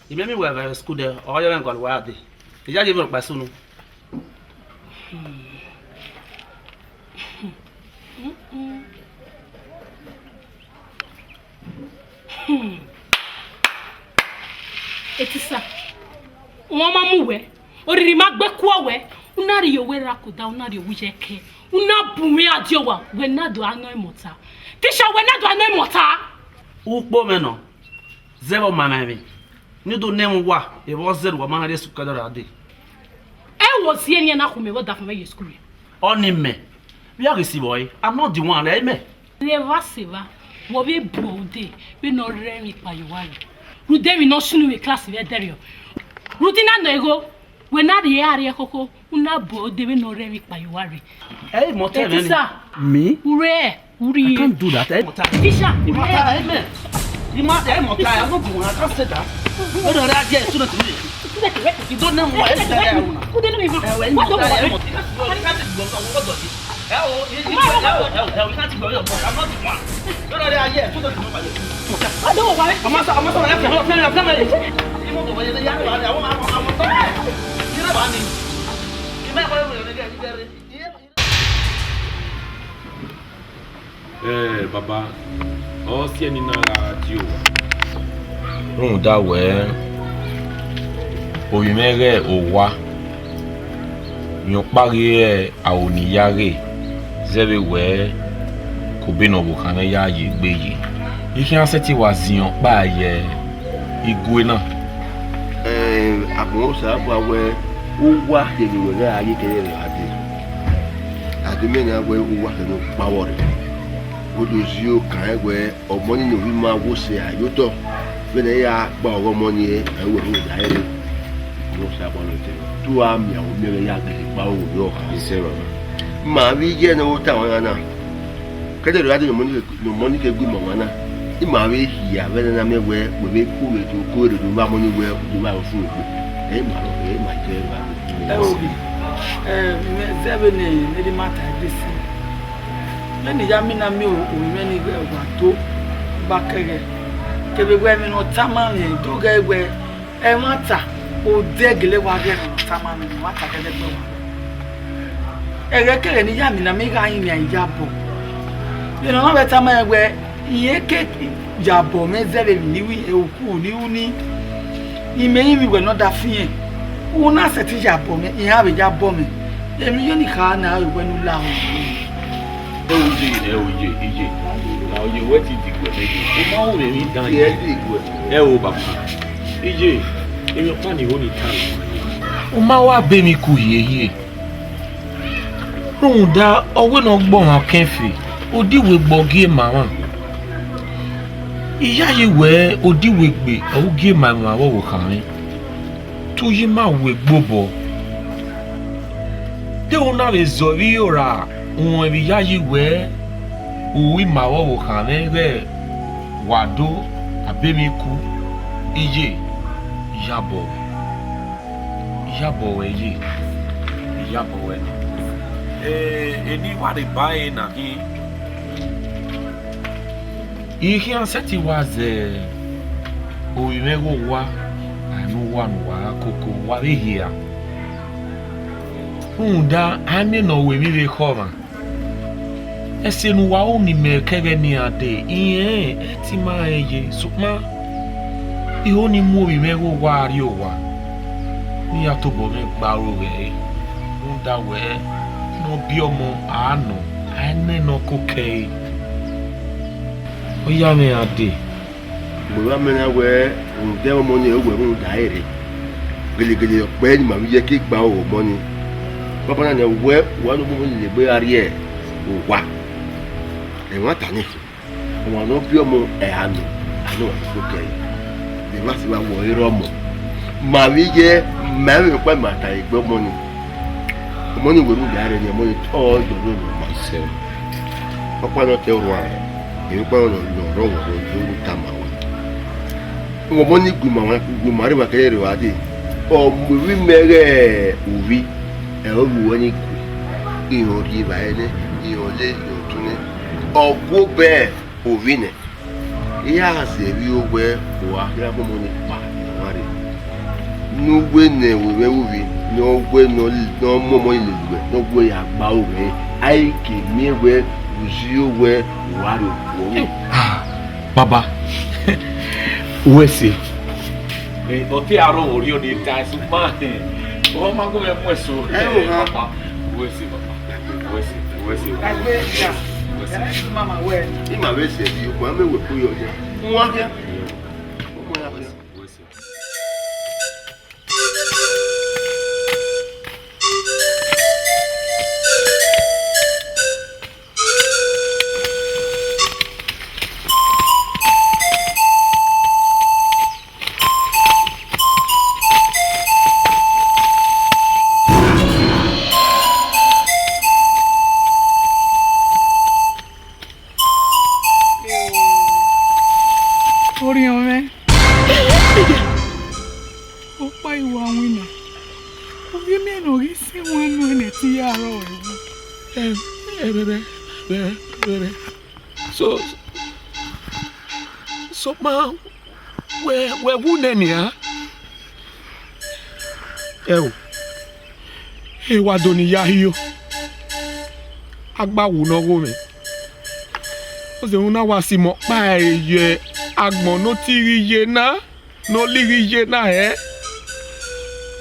Imẹ miẹn wẹ vbe school dẹ, ọ yọ mwẹ gualọ uwa dee. Iyayi mwẹ ọkpa sunu. Hmm. Etisa, wọn ma mu wẹ, oriri ma gbe kuọ wẹ, u na rhie owẹ ra koda, u na rhie owu ye ẹkẹ, u na bu mwẹ adiowa, wẹ na do anọ emọta. Tisha, wẹ na do anọ emọta. Ukpo mwẹ nọ, zẹ vbe ọ ma mwẹ emwi, ne u do nẹ ẹmwẹ uwa, evba ọ zẹre uwa ma na rhie sukẹdọ ra dee. Ẹ wo si eniẹn na khu mẹ vbe ọdafẹn mwẹ ye skul. Ọni mẹ, vbe a ghi si vbe ọre, I'm not the one, ẹ i mẹ. Rhie evba sẹ evba, wẹ vbe bu ude vbene ọ rre emwi kpa ye uwa rre. Rhunmwuda emwi ne ọ sunu vbe class vbe ẹdẹrriọ. Rhunmwuda na nọ igho, wẹ na rhie a rrie khokho, u na bu ude vbene ọ rre emwi kpa ye uwa rre. Ẹ i mẹ ọtẹn mwẹ ni. Etisa, mi? U rre, u rrie. I can't do that. Ẹ i mẹ ọtẹn. Tisha, u rrie. Imota, ẹ i mẹ. Imota, ẹ i mẹ ọtẹn, ẹ i mẹ ọtẹn. Ọdọ rẹ a ye student ni. I don't know what else to tell you. Ẹ wẹ, imota, ẹ i mẹ ọtẹn. Ẹ, baba, ọ si ẹe ne I na gha die owa. Rhunmwuda wẹẹ, ovbi mwẹ ghẹ owa, rhiọkpa ghi re aro ne I ya ghe, zẹvbe wẹẹ, ke obọ ne ọvbokhan mwẹ ya ye egbe ye. I khian sẹtin wa ziẹn ọkpa ye igue na. Ẹ, agbọn Osanobua wẹẹ, uwa kevbe wẹ ghẹ a ye kẹrẹrẹ gha dee. A do miẹn nian wẹẹ uwa kevbe ne ọ kpa vbọ rre. Odozi okan rẹn wẹẹ, ọmọ ni ne ovbi ima wo sẹ a ye otọ, vbene ẹ i ra gba ọghọ ọmọ ni, ẹ i wẹ rhunmwuda ẹre. Ọmọ Osanobua nọ te, te u ra miẹn aro miẹn vbe ya gele gba aro vbe ọkhan. Isẹ, baba. Ma vbe iye ne ọ ta ọmwa na. Kẹdẹ rhunmwuda ne ọmọ ni ke gu ima ọmwa na, ima vbe hia vbene a na miẹn wẹẹ, wẹ vbe ku vbe do, ku vbe do vbe amọ ni wẹẹ, u do vbe aro fun egbe. Ẹ i ma rọ, ẹ i ma ye evba. Ẹ, ovbi, ẹ, mẹ zẹ vbene ne erha ima ta ẹdesi. Vbene I ya mina miẹn ovbi mwẹ ni ghẹ wa do ba kẹghẹ, kevbe wẹẹ emwi ne ọ tama mwẹ do ghẹ wẹẹ, ẹmwata, odẹ gele wa ghe ẹmwata ma nọ, ẹmwata gele gbe wa. Ẹghẹkẹghẹ ne I ya mina, mẹ gha rinmwian iyabọ. Vbene ọ na vbe tama rẹn wẹẹ, irẹn ke yabọ mwẹ zẹ vbe emwi ne I ru, oku ne I ru ni, imẹ rinmwian wẹ ne ọ da fian. U na sẹtin yabọ mwẹ, iran vbe yabọ mwẹ. Emwi ye ne I kha na, ọ wẹ ne u la ẹ. Ẹ o iye, ẹ o iye, iye. Na iye wẹ ti diguẹ nẹ iye. U ma ru mwẹ emwi dan iye. Ẹ o baba. Iye, emwi ọkpa ni ho ni ta. U ma wa be emwi ku hiehie. Rhunmwuda ọ wẹ ne ọ gbe ọmwa ọkẹn fe, odiwegbẹ ọ gie ma mwa. Iyayi wẹ odiwegbẹ ọ gie ma emwa vbe ọvbokhan mwẹ. Te u yi ima wu egbe obọ. Deghẹ u na vbe zọ vbe iro ra ruẹn vbe iyayi wẹ u ru ima vbe ọvbokhan mwẹ ghẹ wa do a be emwi ku, iye, iyabọ ruẹ, iyabọ ruẹ iye, iyabọ ruẹ nọ. Eh, eni wa rhe ba ẹre na khin. I khian sẹtin wa zẹ ovbi mwẹ ghe owa, a i mu uwa ne uwa gha koko, wa vbe hia. Rhunmwuda a i miẹn ne ọ ru emwi vbe ekhọe ọmwa. Ẹse ne uwa ru ne imẹ kẹghẹ ne iran dee, irẹn ẹtin ma rẹn ye, sokpan I ho ne I mu ovbi mwẹ ghe owa rrie owa, ne I ya tobọ mwẹ gbe aro vbe ẹre, rhunmwuda wẹ ne ọ biẹ ọmọ, a nọ, a i nẹ ne ọ koko ẹre. Ọ ya mwẹ iran dee. Mẹ wa mẹ na wẹ rhunmwuda ọmọ ni, ẹ wẹ rhunmwuda ẹre. Gelegele ọkpẹ ne ima vbe iye ke gba aro ọmọ ni. Banbanna nẹ wẹ, uwa ne ọmọ ni lele egbe gha rrie owa. Ẹmwata nẹ, ọmwa ne ọ biẹ ọmọ, ẹ a nọ, a nọ wa koko ẹre. Mẹ wa sẹ evba wẹ ọre rre ọmọ. Ma vbe iye, ma mwẹ ọkpa ma ta egbe ọmọ ni. Ọmọ ni wẹ rhunmwuda ẹre ni, ọmọ ni tọ yọ ne ọ ma sẹ. Ọkpa nọ te orhuan, emwi ọkpa nọ ne ọ rrọọ wẹ ne ọ tama wẹ. Ọmọ ni gu ima, gu ima rre ima kẹrẹrẹ evba dee. Ọ mu emwi mẹ ghẹ ovbi, ẹ, ọ ru uwẹ ni gu. Irẹn ọ rhie evbare nẹ, irẹn ọ le, irẹn ọ tu nẹ. Ọ gu obọ ovbi nẹ. I ya zẹ vbe iro wẹ, uwa khian mu ọmọ ni kpa ne ọmwa rre. Ne uwẹ ne wẹ vbe ovbi, ne ọ wẹ ne ọ, ne ọ mu ọmọ ni lele uwẹ, ne ọ wẹ ya gba aro vbe ẹre, a i ke miẹn wẹ, u zio wẹ, uwa rrie okhuo. Ah, baba, Uwẹ ẹse. Eh, ọ te aro mwẹ orhiọn ni ta sokpan, eh, ọ ma gu mwẹ mu ẹso. Ẹ o, eh, ha. Papa, uwẹ ẹse, papa. Uwẹ ẹse, uwẹ ẹse. Dagbe ya. Uwẹ ẹse. Ya, mama wẹ. Ima vbe ẹse di, okhuo mẹ wẹ kpo yọ ya. Uwa khian. Uwẹ ẹse. Orhiọn mwẹ. Ọkpa i wa winna. Ovbi mwẹ ne ọ ghi sẹ wan nuẹn ne ẹtin ya rrọọ ẹwu. Ẹ, ẹ, rẹrẹ, rẹrẹ, rẹrẹ. So, sokpan, wẹ, wẹ wu nẹ nian? Ẹ o, e wa do ni ya hio. Agba wu ne ọ gho mwẹ. Ọ zẹ vbene a wa si mẹ ọkpa ẹre ye agbọn ne ọ ti ghi ye na. Ne ọ lighi ye na hẹ,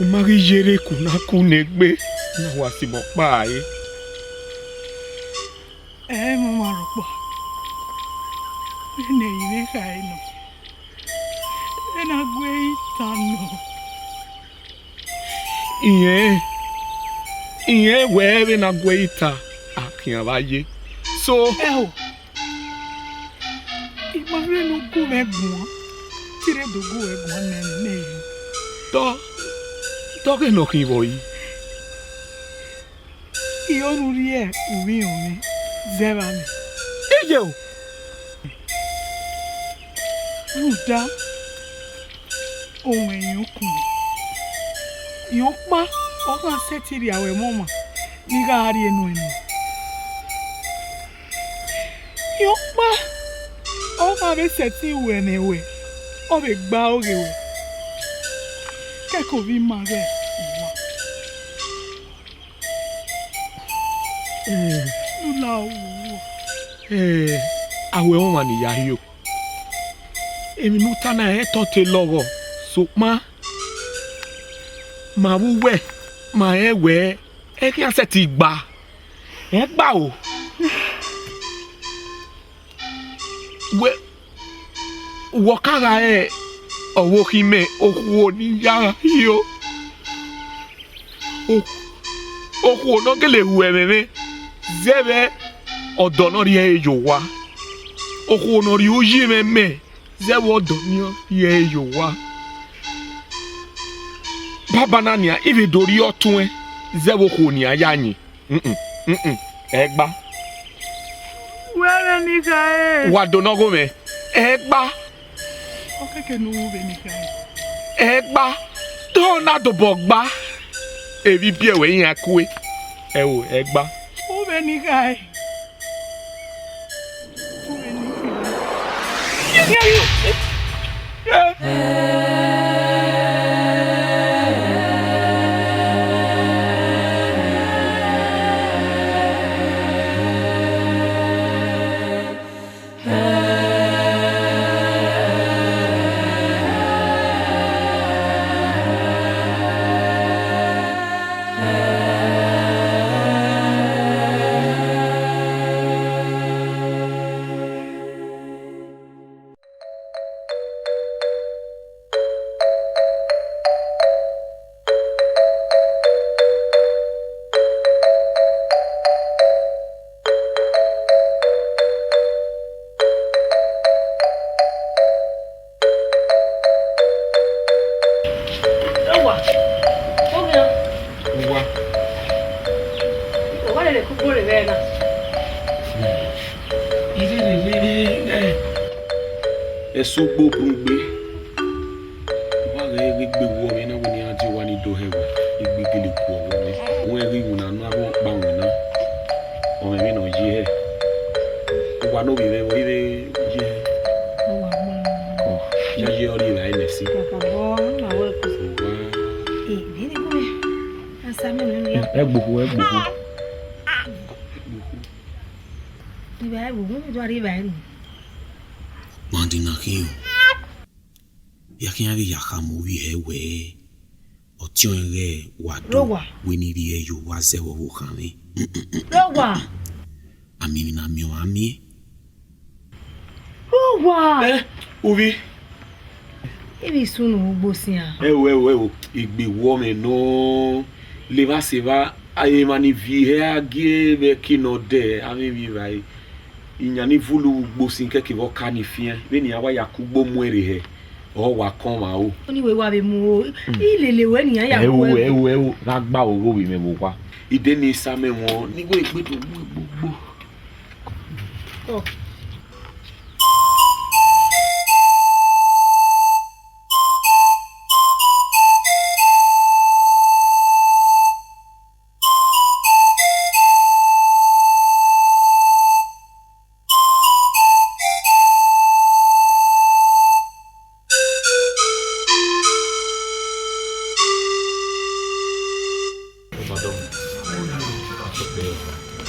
u ma ghi ye rre ku na ku ne egbe, ne a wa si mẹ ọkpa ẹre. Ẹ i mwẹ ọmwa rhọkpa, vbene I mwẹ khare nọ, vbene a gu ẹre ta nọ. Irẹn, irẹn wẹ vbene a gu ẹre ta, a khian vbe a ye. So, ẹ o, I ma rhie ne u gu mwẹ guan, te I rre do gu ruẹ guan nẹ, nẹ, nẹ. Dọ, dọ ghe ne ọ khin vbọ yi? I ho ne u rhie uvbi irọn mwẹ zẹ vbe amẹ. Iye o! Rhunmwuda, owẹn irẹn ukun, irẹn ọkpa, ọ gha sẹtin rhie ruẹ mwẹ ọmwa ne I gha rhie nuẹn nọ. Irẹn ọkpa, ọ gha vbe sẹtin ru ẹmwẹ ruẹ, ọ vbe gbe aro ghe ruẹ, kẹkẹ ovbi ima ghẹ uwa. Eh. Ne u la wu. Eh, a ru ẹmwẹ ọmwa ne I ya hio. Emwi ne u ta na rẹn tọ te lọghọ, sokpan ma vbe uwẹ, ma rẹn wẹ, ẹ khian sẹtin gba. Ẹ gba o. Wẹ, wẹ ọ ka gha re ọvbokhan mẹ, okhuo ne I ya gha hio. O-, okhuo ne ọ gele ru ẹmwẹ mwẹ, zẹ vbe ọdọ ne ọ rhie ẹre ye owa. Okhuo ne ọ rhie uyi mwẹ mẹ, zẹ vbe ọdọ ne ọ rhie ẹre ye owa. Banbanna nian, I vbe do rhie ọtuẹn, zẹ vbe okhuo ne iran ya yin. Mm-mm, mm-mm, ẹ gba. Wẹ vbene I khare. Wa do ne ọ gho mwẹ, ẹ gba. Ọ kẹkẹ ne u ru vbene I khare. Ẹ gba, te ọ na dobọ gba. Evbi ibiẹ ruẹ iran kue. Ẹ o, ẹ gba. U vbene I khare. U vbene I khare. Owa, oghian. Owa. Owa lele kugbo rre vbe na. Irere rere. Ẹse ugbo bun gbe. Wa ghẹ ghi gbe wu ọmwẹ na wẹ ne iran die owa ni do hẹ wẹ, igbe gele ku ọmwẹ. Wẹ ghi winna nu avbe ọkpa winna. Ọmwẹ vbe nọ ye hẹ. Owa ne ovbi mwẹ vbe ye hẹ. Ọ, ya ye ọrri evbare nẹ si. Owa. Eh, vbene gu mwẹ. Asa mẹ nọ ya. Ẹ gbohu, ẹ gbohu. Evbare gbohu, do arri evbare nọ. Mandi na khian. Ya khian vbe ya khama ovbi hẹ wẹẹ, ọtiọnrẹn ghẹ wa do, Rowa. Wẹ ne I rhie ẹre ye uwa zẹ vbe ọvbokhan mwẹ. Rowa. A miẹn emwi ne a miẹn ọmwa miẹn. Rowa. Ẹ, ovbi. Ivbi sunu ugbo sian. Ẹ o, ẹ o, ẹ o, egbe wọ mwẹ nọ. Levba sevba, emwa ni viọ hẹ a gie vbe ẹki ne ọ dẹ, avbe emwi evbare. Iyan ni vulu vbe ugbo sin kẹkevbe ọka ni fian, vbene iran wa ya ke ugbo mu ẹre hẹ, ọ wa kọn ọmwa ro. Ọni wẹ wa vbe mu o, ilele wẹ ne iran ya ẹ ku o, ẹ ẹvbo. Ẹ o, ẹ o, gha gba ogho vbe mwẹ vbe owa. Ide ne I sa amẹ wọn, ne I wẹ egbe do mu egbe ugbo.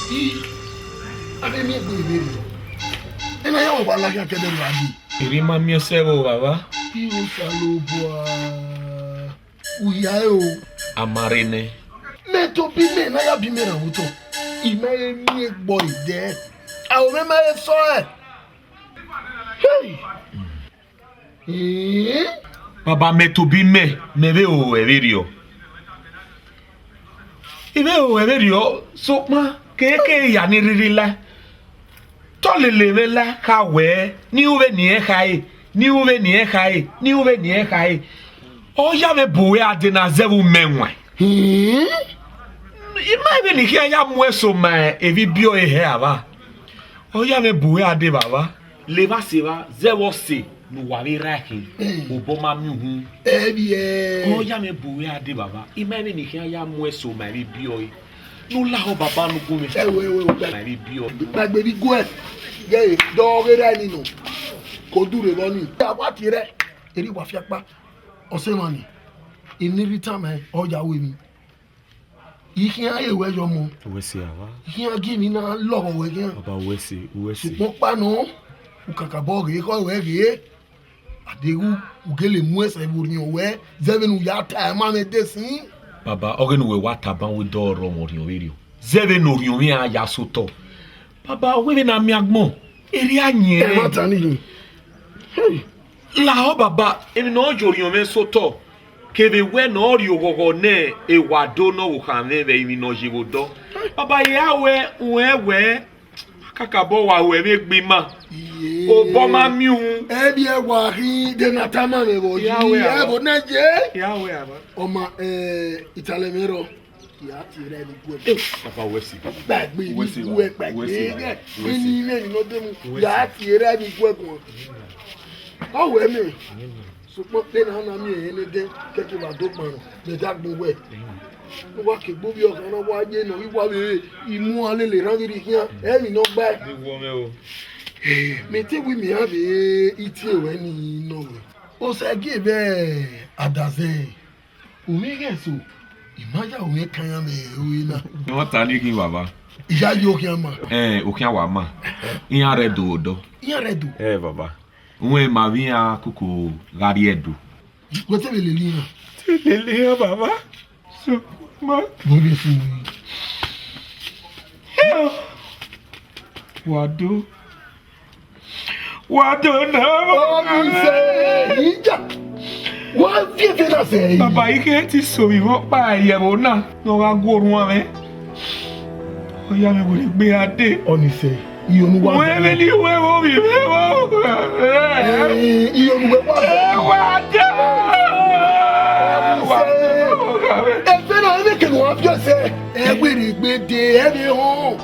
I, a vbe miẹn egbe vberriọ. Ena ya wa lagha kẹdẹ ra di. Erriọ ima miẹn sẹ vbe o, baba. I Osanobua. U hia ẹre o. A ma rre nẹ. Mẹ tobọ imẹ ne a ya bu imẹ rhan vbe otọ. I ma he miẹn egbọ ẹdẹ. Aro mwẹ ma he sọe. Hey! Eh? Baba, mẹ tobọ imẹ, mẹ vbe ro ruẹ vberriọ. I vbe ro ruẹ vberriọ, sokpan keke ya ni rhirhi la. Te ọ lele mwẹ la kha wẹẹ, ne I ru vbene irẹn khare, ne I ru vbene irẹn khare, ne I ru vbene irẹn khare. Ọ ya mwẹ bu ruẹ a dee ne a zẹ vbe umẹ waẹn. Hmm? I ma vbene I khian ya mu ẹso ma evbibiẹ ọre hẹ avba. Ọ ya mwẹ bu ruẹ a dee vbe avba. Levba sevba, zẹ vbe ọse ne uwa vbe rra ẹkhin, hmm, obọ ma miẹn uhunmwu. Ẹ vbiẹ. Ọ ya mwẹ bu ruẹ a dee vbe avba. I ma vbene I khian ya mu ẹso ma evbibiẹ ọre. Ne u lahọ baba ne u gu mwẹ. Ẹ wo, ẹ wo, ẹ wo, ma evbibiẹ ọre. Kpaegbe vbe iguẹ, ghe dọ ghe rẹ ni nọ. Ko dure vbọ ni. A wa tie rẹ, erriọ uwa fiakpa. Ọse emwa ni, emwi ne I rhie tama ẹn, ọ ya ru emwi. I khian re wẹ yọ ọmọ. Uwẹ sẹ avba. I khian gie emwi na lọghọ wẹ khian. Baba, uwẹ sẹ, uwẹ sẹ. Sokpan ọkpa nọ, u kakabọ ghe ekhọe ruẹ ghe. A deghẹ u gele mu ẹsẹ vbe orhiọn ruẹ, zẹ vbene u ya ta ẹmwẹ mwẹ de sin. Baba, ọghe ne uwẹ wa tama wẹ dọ rọ mwẹ orhiọn vberriọ. Zẹ vbene orhiọn mwẹ iran ya sẹ otọ. Baba, wẹ vbene a miẹn agbọn, erriọ a yin ẹnrẹn. Ẹmwata nii. Hey. Lahọ baba, emwi ne ọ ye orhiọn mwẹ sẹ otọ, kevbe wẹ ne ọ rhie oghọghọ ne ewa do ne ọvbokhan mwẹ vbe emwi ne ọ ye vbe odọ. Baba, I ya wẹ, uẹn wẹ, kakabọ wa ru ẹmwẹ egbe ima. Iye. Obọ ma miẹn uhunmwu. Ẹ biẹ wa khin, de na tama mwẹ vbọ yi, ẹ vbo nẹ ye? Ya wẹ avba. Ọma, eh, italẹ mwẹ rrọọ. Ya tie rẹ vbe iguẹ. Eh, papa, wẹ si. Kpaegbe vbe iguẹ, kpaegbe ghẹ. Wẹ si. Eni mwẹ ni nọ demu. Ya tie rẹ vbe iguẹ guan. Ọ wẹ mẹ. Sokpan vbene a na miẹn ẹre ne dẹ, kẹkẹ wa do kpannọ, mẹ da gbọn wẹ. Ne uwa ke gbe ovbi ọkhan na wa ye ne ọ ghi wa vbe imu a lele erhan ghi rhie khian, ẹ i emwi ne ọ gbae. Mẹ te wẹ mẹ ra vbe itie ruẹ ni nọ wẹ. Osẹe gie vbe adazẹ, u mwẹ ighẹ eso, I ma ya ru mwẹ kan iran vbe ore na. Ne ọ ta ni khin, baba. I ya ye okhian ma. Ẹn, okhian wa ma. Iran rre Ẹdo odọ. Iran rre Ẹdo? Ẹ, baba. Uwẹ ma vbe iran koko gha rrie Ẹdo. Wẹ te vbe lele iran? Te lele iran, baba. So, ma. Mo vbe fi. Wa do. Wa do na. Ọ ni sẹ ija. Wa fi efe na sẹ. Baba, I khe ti so vbe ọkpa ye ẹvbo na, ne ọ gha gu orhuan mwẹ. Ọ ya mwẹ wẹ egbe a dee. Ọ ni sẹ. Iyonu wa. Wẹ vbe ni wẹ vbo vbe vbo. Eh, iyonu wẹ wa. Eh, wa da. Wa da. Ẹfe na, ẹmwẹ kẹ ne wa fi ọsẹ. Ẹ wẹ rre egbe dee, ẹ vbe họn.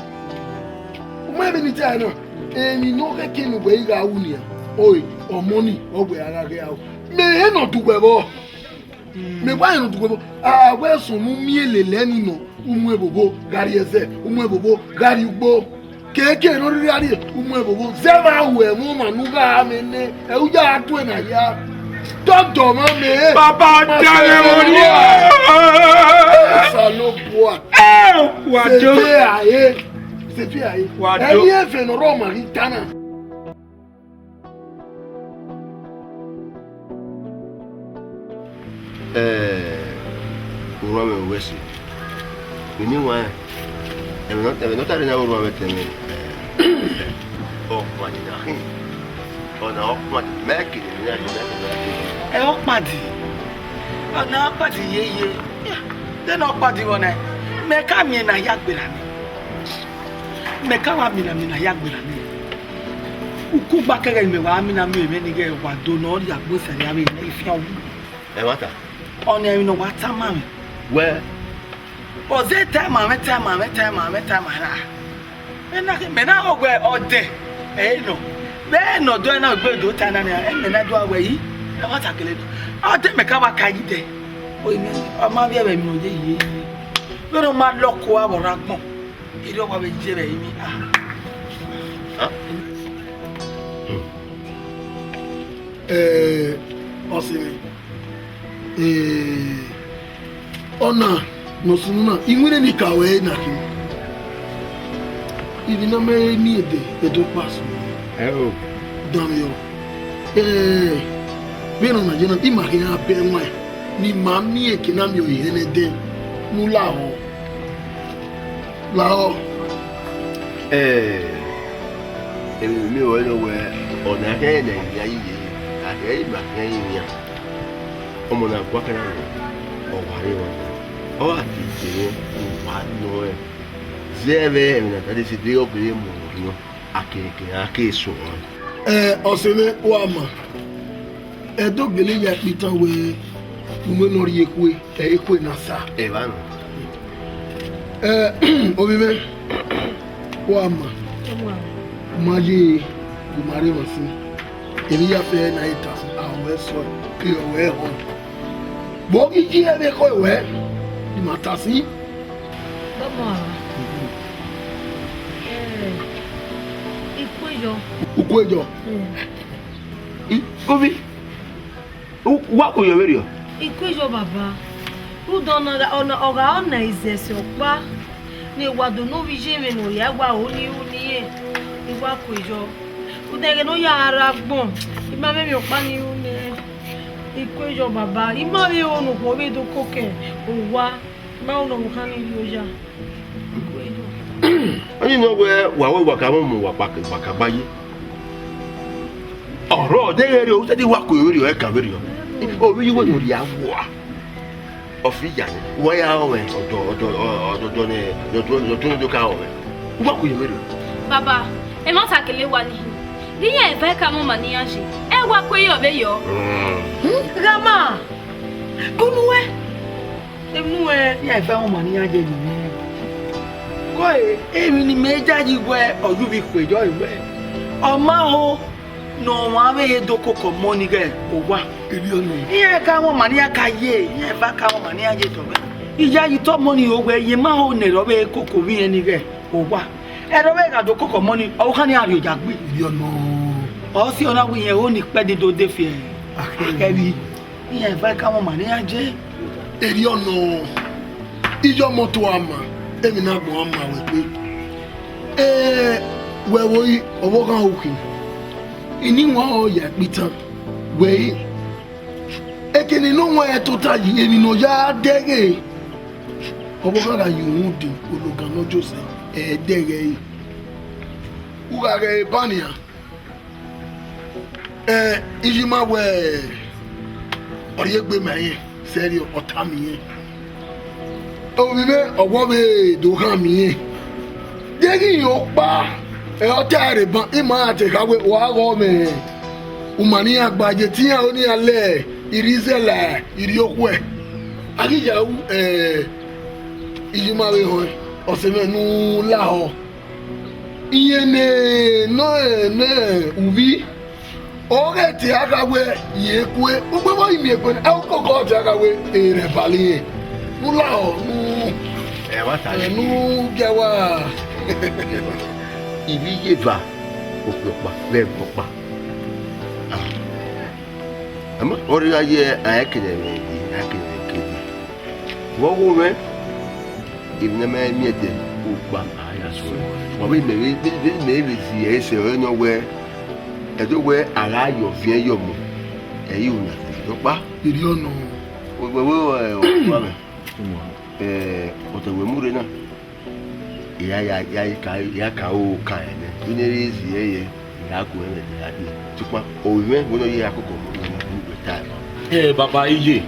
U ma vbe ni ta na. Emwi ne ọ khẹke ne uwẹ i gha ru nian. Oi, ọmọ ni, ọ wẹ a gha ghe aro. Mẹ ehe nọ du wẹ vbọ. Mẹ wa rẹn ne ọ du wẹ vbọ. A wẹ sunu miẹn lele ẹni nọ, u mu ẹvbo vbo gha rrie ẹzẹ, u mu ẹvbo vbo gha rrie ugbo. Keke ne ọ rhirhi a rrie, u mu ẹvbo vbo. Zẹ vbe a ru ẹmwẹ ọmwa ne u gha mwẹ nẹ, ẹ u ya tuẹ na hia. Dọdọ ọmwa mẹ. Baba, ma dẹrẹ se vbe orhiọn. Osanobua. Ẹ, wa do. Sẹfe a re. Sẹfe a re. Wa do. Ẹ i re ẹfe ne ọ rre ọmwa ghi ta na. Ẹ, orhuanmwẹ wẹ si. Vbe ne I wẹẹ, ẹmwẹ ne ọ, ẹmwẹ ne ọ ta rre na, orhuanmwẹ tẹn mwẹ. Ọkpadi na khin. Ọna ọkpadi, mẹ kere ne a ye, mẹ kere ne a ye. Ẹ, ọkpadi. Ọna ọkpadi yeye. Dena ọkpadi vbọ na, mẹ ka miẹn ne a ya gberra nẹ. Mẹ ka wa mina mina ya gberra nẹ. Ukugba kẹghẹ ne mẹ wa mina miẹn mwẹ ni ghẹ wa do ne ọ rhie agbọn sẹ rria vbe ne I fian wu. Ẹmwata. Ọna emwi ne ọ wa tama mwẹ. Wẹ. Ọ zẹ tama mwẹ, tama mwẹ, tama mwẹ, tama ra. Mẹ na, mẹ na ghe wẹ ọdẹ, ẹ i nọ. Vbe nọ dọ na gbe do ta na nia, ẹ mẹ na do a wẹ yi. Ẹmwata kele nọ. Ọdẹ mẹ ka wa ka yi dẹ. Ọ ma vbiẹ vbe emwi ne ọ ye yi. Vbene ọ ma lọko avbe ọre agbọn, erriọ wa vbe ye vbe ẹrinmwi. Ah. Ẹ, ọse mwẹ. Ẹ, ọna ne ọ sunu na, I winna ne I ka ruẹ ẹre na khin. Ivbi na mẹ re miẹn ẹdẹ, ẹdẹ ọkpa sunu. Ẹ o. Danmwehọ. Ẹ, vbene ọna ye na, I ma khian bẹghe ẹwaẹn ne I ma miẹn eke na miẹn ọre ihẹn ne ẹdẹ ne u lahọ. Lahọ. Ẹ, emwi ne I miẹn ruẹ nọ wẹẹ, ọna khian ne I ya yi ye, a khian ima khian yi wian. Ọmọ na gua kẹrẹ rẹ, ọ wa rre emwa na, ọ gha ke dee, uwa nọ rẹn. Zẹ vbe ẹmwẹ ne a ta dee, sẹ deghẹ ọ gele mu orhiọn, a kere kere, a kere suẹn. Ẹ, ọse mwẹ, wa ma, ẹdẹ ọ gele ya ikpitan wẹẹ, unu ne ọ rhie ekhue, ẹ, ekhue na sa. Evba nọ. Ẹ, ovbi mwẹ, wa ma, ma ye gu ma rre emwa sin. Emwi ya fẹ na i ta sin, a wẹ sọ, e ọ wẹ họn. Vbe ọ ghi yi ẹvbo ekhọe wẹ, I ma ta sin. Ọmọ a, ẹ, Ikueyọ. Ikueyọ. Mm. I, ovbi, u, wa ku yọ vberriọ? Ikueyọ baba, rhunmwuda ọna, ọna, ọ gha ọna izẹsẹ ọkpa ne wa do ne ovbi iye mwẹ ne ọ ya wa ro ni ru ni rẹn, I wa ku yọ. Rhunmwuda ẹghẹ ne ọ ya ra agbọn, I ma mwẹ emwi ọkpa ni ru nẹ. Ikueyọ baba, I ma vbe ro ne okhuo vbe do koko owa, I ma ro ne ọvbokhan ni rri oya. Ikueyọ. Ọni nọ wẹẹ, wa wẹ wa ka mwamwa uwa kpakpa, kpakpa gba ye. Ọrọ deghẹ rriọ, u te di wa ku vberriọ, ẹ kan vberriọ. Ovbi iye uwẹ ne ọ rhia wua. Ọ fi ya nẹ, wa ya rọnmwẹ ọdọ, ọdọ, ọdọ, ọdọ nẹ, ọdọ, ọdọ, ọdọ ka rọnmwẹ. U wa ku ye vberriọ. Baba, ẹmwata kele wa ni hin. Ghi iran eva ka mwẹ ọma ne iran ye. Ẹ wa ku ye ọvbe yọ. Ghama, kunu wẹ. Emwi ne uwẹ iran eva mwẹ ọma ne iran ye nẹ. Ko emwi ne imẹ yayi wẹ ọ ye uvbi Ikueyọ wẹ. Ọ ma ho. Ne ọmwa vbe he do koko ọmọ ni ghẹ owa. Erriọ nọ. Iran ka mwẹ ọma ne iran ka ye, iran eva ka mwẹ ọma ne iran ye tọ mwẹ. Iyayi tọ ọmọ ni ro wẹ, iye ma ho nẹ ẹre ọ vbe koko vbe irẹn ni ghẹ owa. Ẹre ọ vbe gha do koko ọmọ ni, ọvbokhan ni a rhie oya gbe. Erriọ nọ. Ọ si ọna wẹ irẹn ho ni kpẹdin do de fi akhẹvbi. Iran eva ka mwẹ ọma ne iran ye. Erriọ nọ, iye ọmọ tua ma, emwi ne agbọn ma wẹ kpe. Ẹ, wẹ vbe ọvbokhan ukhin, I ni wan ọre ya ikpitan, wẹ i, ekene ne ọ wan ẹre tota yi emwi ne ọ ya dẹghe. Ọvbokhan gha ye uhunmwu de, ologan ne ọ josẹ, ẹ dẹghe ẹre. U gha ghẹ eba nian. Ẹ, iye ima wẹ, ọ rhie egbe ma irẹn, sẹrriọ, ọ tama irẹn. Ovbi mwẹ, ọ wẹ ọ vbe do khama irẹn. Deghẹ irẹn ọkpa, ẹ, ọ ta ẹre ban, ima ra te kha wẹ, wa ghọ mwẹ uma ne iran gba ye, te iran ro ne iran lẹ irhi zẹ la irhiọkhuẹ. A ghi ya ru, ẹ, iye ima vbe họn, ọse mwẹ ne u lahọ. Iyẹn ne nọ ne uvbi, ọ ghẹ te a gha wẹ, irẹn kue, ugbẹn vbe ọ i miẹn kue, ẹ ukoko ọ te a gha wẹ, erẹn bali irẹn. Ne u lahọ, ne u, Ẹ wa ta ẹ, ne u gie wa. Ivbi iye eva, okpia ọkpa vbe ẹvbo ọkpa. Ah. Ama, ọ rre gha ye a i kere ẹmwẹ, a i kere ẹmwẹ kede. Vbe ọghe mwẹ, emwi ne a ma miẹn ẹdẹ ugba a ya sẹ ọre. Wa vbe mẹ vbe, vbe, vbe mẹ vbe zi ẹre sẹ ọre nọ wẹẹ, ẹdẹ wẹẹ a gha ye ọviẹn ye ọmọ, ẹ i re una sẹ ọkpa. Erriọ nọ, Wẹ, wẹ, wẹ, ẹ, ọmwa mwẹ. Ẹ, ọtẹn wẹ mu rre na. I ya, ya, ya ka, ya ka ro kan ẹnẹ. Vbene erha ezi ẹre, I ya gu ẹmwẹ ne I ya dee. Sokpan, ovbi mwẹ, wẹ ne ọ ye akoko mu, mu, mu wẹ ta ẹmwẹ. Ẹ, baba iye,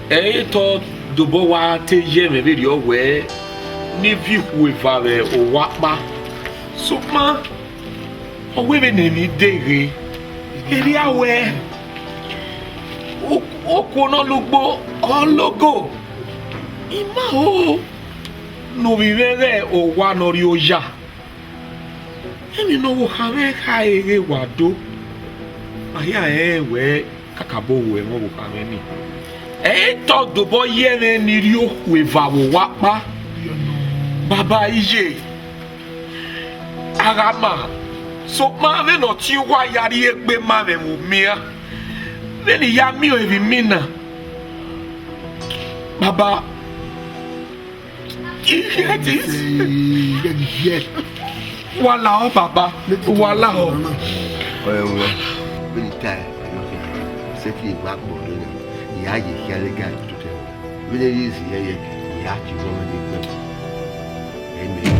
ẹ i re te ọ dobọ wa te ye ẹmwẹ vberriọ wẹ ne I viọ ikhuo eva vbe owa ọkpa. Sokpan, ọ wẹ vbene emwi deghe, erriọ wẹ, o-, okuo ne ọ lugbo, ọ logo. I ma ho ne ovbi mwẹ ghẹ owa ne ọ rri oya. Emwi ne ọvbokhan mwẹ khare ghe wa do, ma hia rẹn wẹ kakabọ ru ẹmwẹ ọvbokhan mwẹ nii. Ẹ i re te ọ dobọ ye ẹmwẹ ne I rhie okhuo eva vbe owa ọkpa. Baba iye, a gha ma, sokpan vbene ọtẹn uwa ya rhie egbe ma mwẹ vbe omian, vbene I ya miẹn ọẹn vbe imina, baba, I regret it. Wa lahọ, baba, wa lahọ. Ọre wẹ, vbene I ta ẹre, sẹtin wa gbọrọ nẹ, I ya ye khian lẹga tutu ẹre. Vbene I ye ezi ẹre, I ya tie ọmọ ne egbe. Ẹ i mẹ.